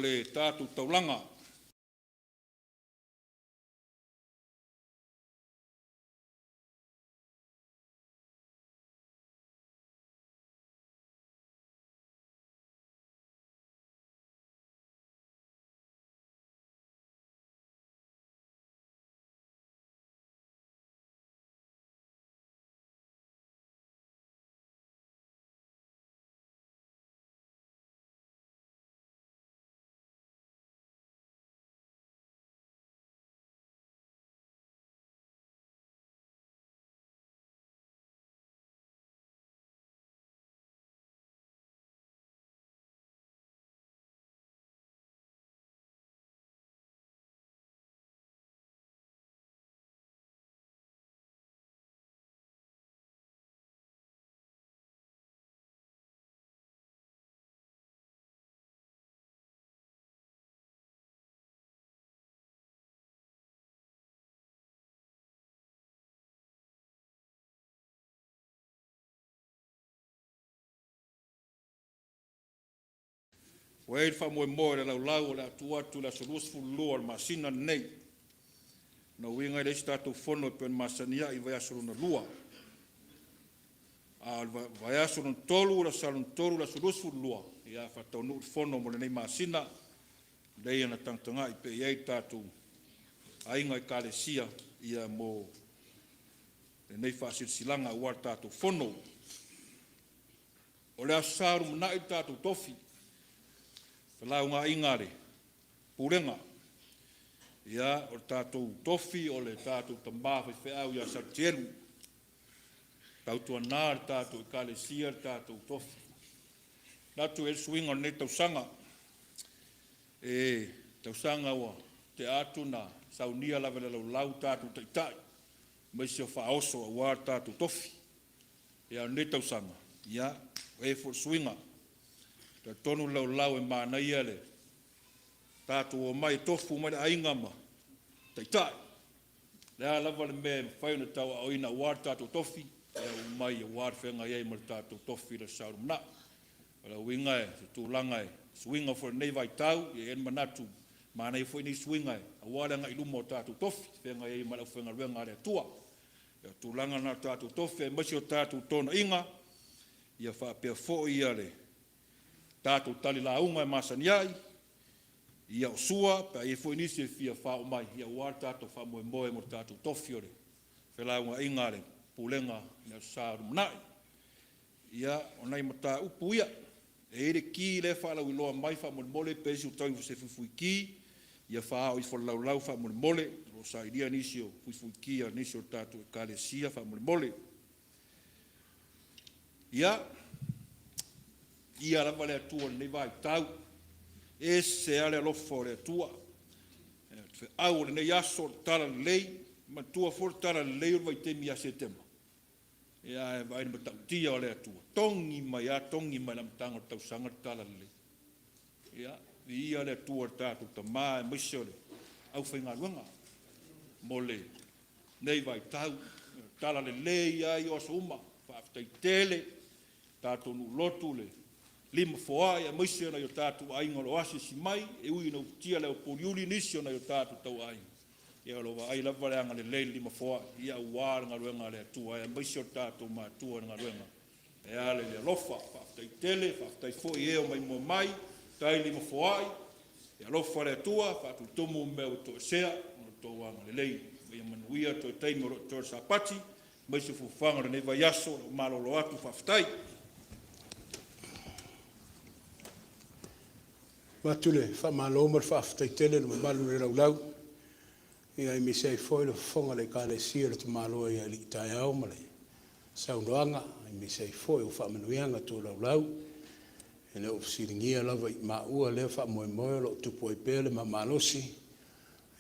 le tatou taulaga. Ua i ai le faamoemoe o le laulau o le a tuu atu i le aso 22 o le masina lenei. Lona uiga e leai se tatou fono e pei ona masani ai i le vaiaso lona lua. A o le vaiaso lona tolu, o le Aso Sa lona tolu, le aso 22, ia faataunuu le fono mo lenei masina. Lelei ona tagatagai pea i ai le tatou aiga Ekalesia mo lenei faasilasilaga aua le tatou fono. O le Aso Sa o lumanai le tatou tofi, felaugaaiga a le Pulega. Ia, o le tatou tofi o le tatou tama faifeau ia Salutielu, tautuana le tatou Ekalesia le tatou tofi. Manatu e i ai le suiga o lenei tausaga, e tausaga ua tea atu na saunia lava e le laulau tatou taitai aemaise o faaoso aua le tatou tofi. A o lenei tausaga, ia, ua i ai foi le suiga. E talitonu le laulau e manaia le tatou omai e tofu mai le aiga ma taitai. O le a lava le mea e mafai ona tauaaoina aua le tatou tofi, ia omai aua le feagai ai ma le tatou tofi i le Aso Sa o lumanai. O le uiga o se tulaga e suiga foi i lenei vaitau, e i ai le manatu manaia foi nei suiga aua le agai i luma o tatou tofi, feagai ai ma le aufaigaluega a le Atua. O le tulaga lena o le tatou tofi aemaise o tatou tonaiga, ia faapea foi le tatou talilauga e masani ai, ia o sua pe a i ai foi nisi e fia faaoo mai aua le tatou faamoemoe mo le tatou tofi o le felaugaaiga a le Pulega i le Aso Sa o lumanai. Ia, o nai mataupu ia, e i ai le ki lea e faalauiloa mai faamolemole pe i ai se ua tau se fuifuiki, ia faaoo ifo i le laulau faamolemole, o lo o sailia nisi o fuifuiki a nisi o tatou Ekalesia faamolemole. Ia, viia lava le Atua i lenei vaitau, e ese lava le alofa o le Atua. O le feau o lenei aso o le talalelei, manatua foi le talalelei o le vaitaimi ia Setema, ae vaai i le matautia o le Atua, togi mai lava togi mai i le amataga o le tausaga le talalelei. Ia, viia le Atua i le tatou Tama aemaise o le aufaigaluega mo lenei vaitau. Talalelei lava ia o aso uma. Faafetai tele tatou nuu lotu le lima foai aemaise o nai o tatou aiga o lo o asiasi mai, e ui ina ufitia le aupōliuli nisi o nai o tatou tauaiga, ia o lo o vaai lava le agalelei i le lima foai, ia aua le galuega a le Atua aemaise o le tatou matua i le galuega e ala i le alofa. Faafetai tele, faafetai foi i e o maimoa mai, faafetai lima foai, ia alofa le Atua faatutumu mea ua toesea ona o lo outou agalelei. Ma ia manuia toe taimi o lo o totoe o le Sapati, aemaise o fuafuaga o lenei vaiaso. O le a ou malolo atu, faafetai. Avatu le faamalo ma le faafetai tele i le mamalu i le laulau, aemaise ai foi le fofoga o le Ekalesia i le tamaloa ia alii taeao ma le saunoaga, aemaise ai foi o faamanuiaga toolaulau. E le o fesiligia lava i maua lea faamoemoe o lo o tupu ai pea le malosi,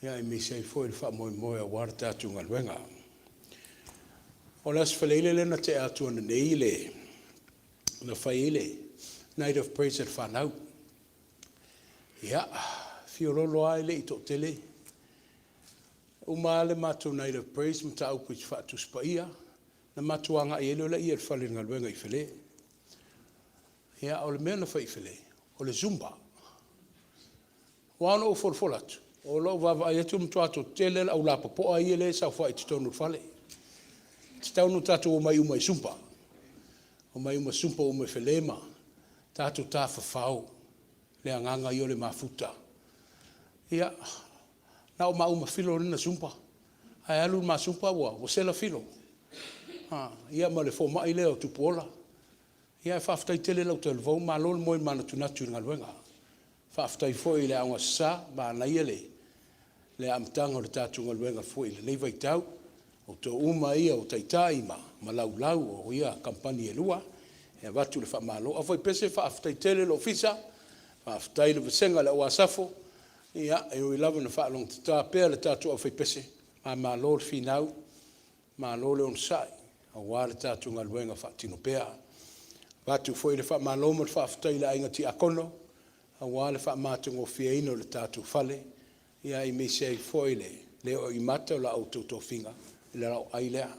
aemaise ai foi le faamoemoe aua le tatou galuega. O le Aso Faraile lea na tea atu nei na fai ai le Night of Praise a le fanau. Ia, fiololo lava e le i toatele. Uma lava le matou Night of Praise, mataupu i Tusi Paia, ona matou agai ai loa lea i le fale o le galuega i Fale. Ia, o le mea na fai i Fale, o le Zumba. Ua ao ona ou folafola atu, o lau vaavaai atu ua matua toatele lava le au lapopoa ia lea e saofai i totonu o le fale. E tatau ona tatou omai uma e zumba, omai uma e zumba, omai e fele ma tatou tafafao i le agaga ia o le mafuta. Ia, na o maua ma Filo lea na zumba, ae alu le ma zumba ua sela Filo, ia ma le fomai lea o Tupuola. Ae faafetai tele lautalavou, malo le moe manatunatu i le galuega. Faafetai foi i le Aoga Sa, manaia le amataga o le tatou galuega foi i lenei vaitau. O outou uma ia o taitai ma laulau o ia kamupani e lua, e avatu le faamalo. Aufaipese faafetai tele i le Ofisa, faafetai i le vasega a le Au Asafo, e ui lava ina faalogotata pea le tatou aufaipese, ae malo le finau, malo le onosai aua le tatou galuega faatino pea. E avatu foi le faamalo ma le faafetai i le aiga Tiakono aua le faamatagofieina o le tatou fale, aemaise ai foi le le oo i mata o la outou tofiga i le laoai lea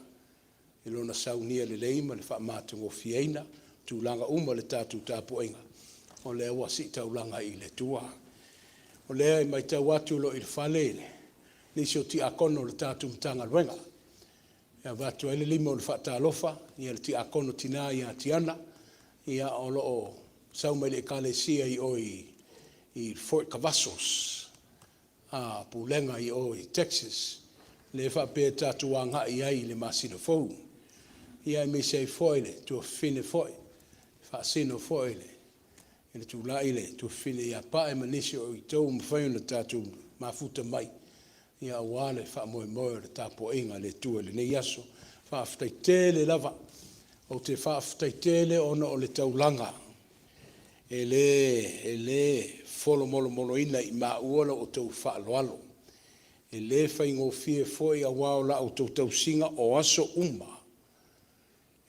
i lona saunia lelei ma le faamatagofieina o tulaga uma o le tatou tapuaiga, o lea ua sii taulaga i le Atua. O lea e matau atu o lo o i le fale nisi o Tiakono o le tatou Matagaluega, e avatu ai le lima o le faatalofa i le Tiakono Tina ia Tiana, o lo o sau mai le Ekalesia i o i Fort Cavazos Pulega i o i Texas, lea e faapea tatou agai i ai i le masina fou, aemaise ai foi le tuafafine foi e faasino foi i le tulai le tuafafine ia Pae ma nisi o i outou ua mafai ona tatou mafuta mai aua le faamoemoe o le tapuaiga a le Atua i lenei aso. Faafetai tele lava. Ou te faafetai tele ona o le taulaga e le folomolomoloina i maua la outou faaaloalo. E le faigofie foi aua o la outou tausiga o aso uma,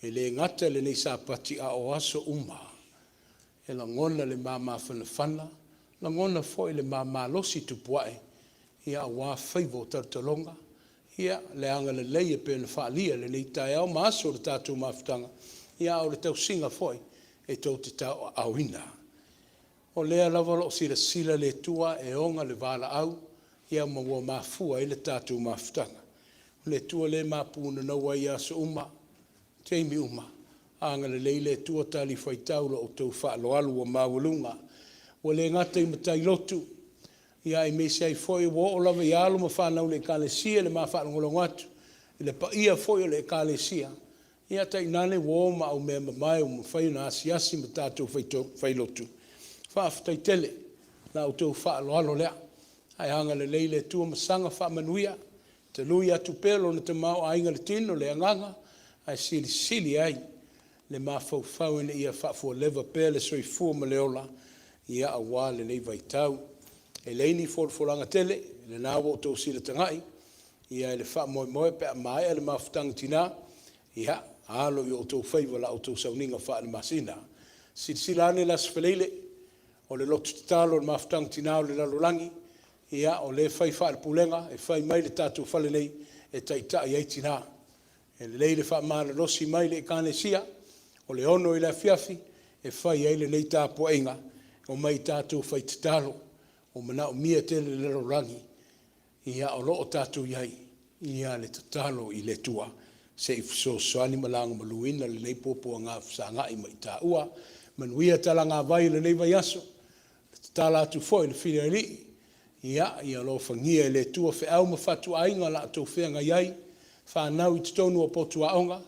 e le gata i lenei Sapati a o aso uma. E lagona le ma mafanafana, lagona foi le ma malosi tupua'e aua faiva o talotaloga, le agalelei e pei ona faaalia i lenei taeao ma aso o le tatou mafutaga, a o le tausiga foi e tou te tauaaoina. O lea lava o lo o silasila le Atua e ona le valaau ma ua mafua ai le tatou mafutaga. O le Atua lea e mapu ai i aso uma, taimi uma. Agalelei le Atua, talifuaitau i la outou faaaloalo ua maualuga. Ua le gata i matai lotu, aemaise ai foi ua oo lava i alo ma fanau a le Ekalesia i le ma faalogologo atu i le paia foi o le Ekalesia, ia tainane uo ma aumeamamae ua mafai ona asiasi ma tatou fai lotu. Faafetai tele i la outou faaaloalo lea, ae agalelei le Atua ma saga faamanuia, tului atu pea Lona tamaoaiga i le tino, le agaga, ae silisili ai le mafaufau ina ia faafualeva pea le soifua ma le ola aua lenei vaitau. E leai ni folafolaga tele, o lena ua outou silatagai i le faamoemoe pe a maea le mafutaga tina, ia alo i o outou faiva i la outou sauniga faalemasina. Silasila ane i le Aso Faraile, o le lotu tatalo o le Mafutaga Tina o le Lalolagi, ia o lea e fai faale-Pulega, e fai mai le tatou fale nei e taitai ai tina. E lelei le faamalolosi mai i le Ekalesia, o le 6:00 i le afiafi e fai ai lenei tapuaiga, omai tatou fai tatalo, ua manaomia tele e le lalolagi, o lo o tatou i ai i le tatalo i le Atua se i fesoasoani ma lagomaluina lenei puapuaga fesagai ma itaua. Manuia talagavai o lenei vaiaso. E tatala atu foi le fili a Alii, ia alofagia e le Atua feau ma fatuaiga o le a outou feagai ai, fanau i totonu o potu aoga,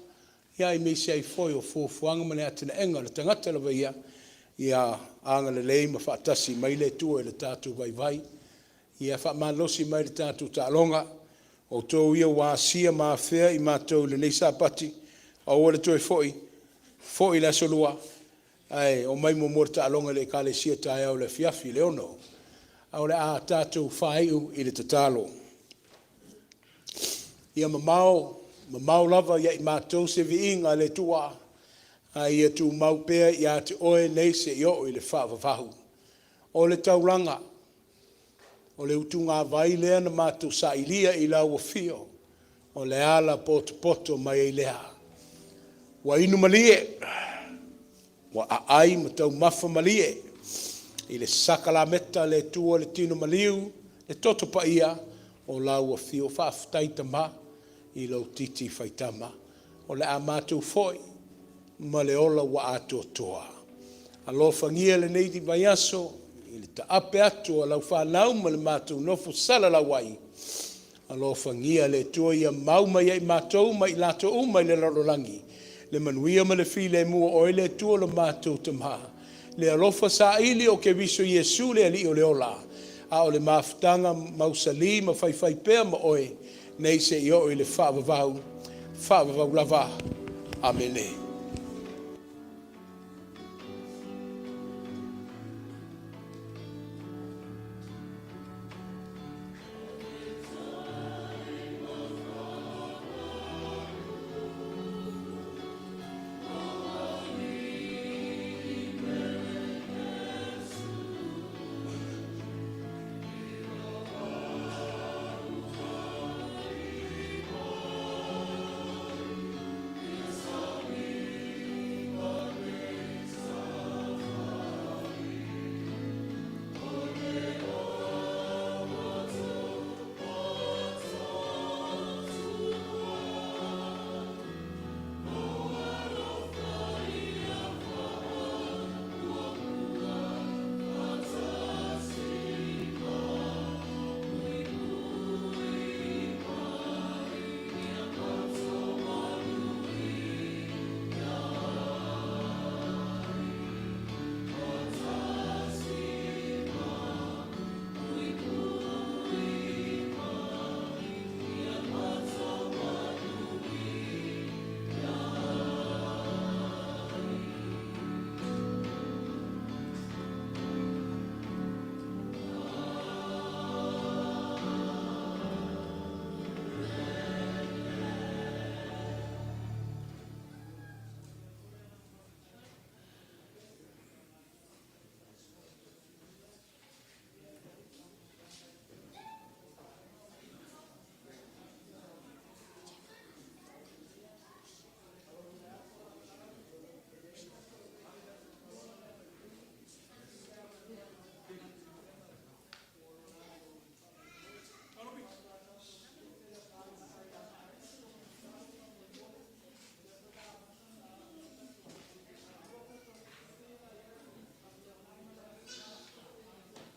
aemaise ai foi o fuafuaga ma le atinaega o le tagata lava ia, ia agalelei ma faatasi mai le Atua i le tatou vaivai. Ia faamalosi mai i le tatou taaloga. O outou ia ua asia ma afea i matou i lenei Sapati, aua le toe foi, foi i le Aso Lua, ae omai muamua i le taaloga i le Ekalesia taeao i le afiafi i le 6:00. Ae o le a tatou faaiu i le tatalo. Ia mamao, mamao lava ia i matou se viiga a le Atua, a ia tumau pea ia te Oe nei seia oo i le faavavau. O le taulaga, o le utugavai lea na matou sailia i lau afio, o le ala potopoto mai ai lea. Ua inu malie, ua aai ma taumafa malie. I le sakalameta a le Atua le Tino maliu, le Toto Paia o lau Afio. Faafetai Tama i lou titi faitama. O le a matou foi ma le ola ua atoatoa. Alofagia lenei vaiaso i le taape atu a lau fanau ma le matou nofo salalau ai. Alofagia le Atua ia mau mai ia i matou ma i latou uma i le lalolagi le manuia ma le filemu o Oe le Atua lo matou Tama. Le alofa saili o Keriso Iesu le Alii o le ola, a o le mafutaga mausali ma faifaipea ma Oe nei seia oo i le faavavau, faavavau lava. Amene.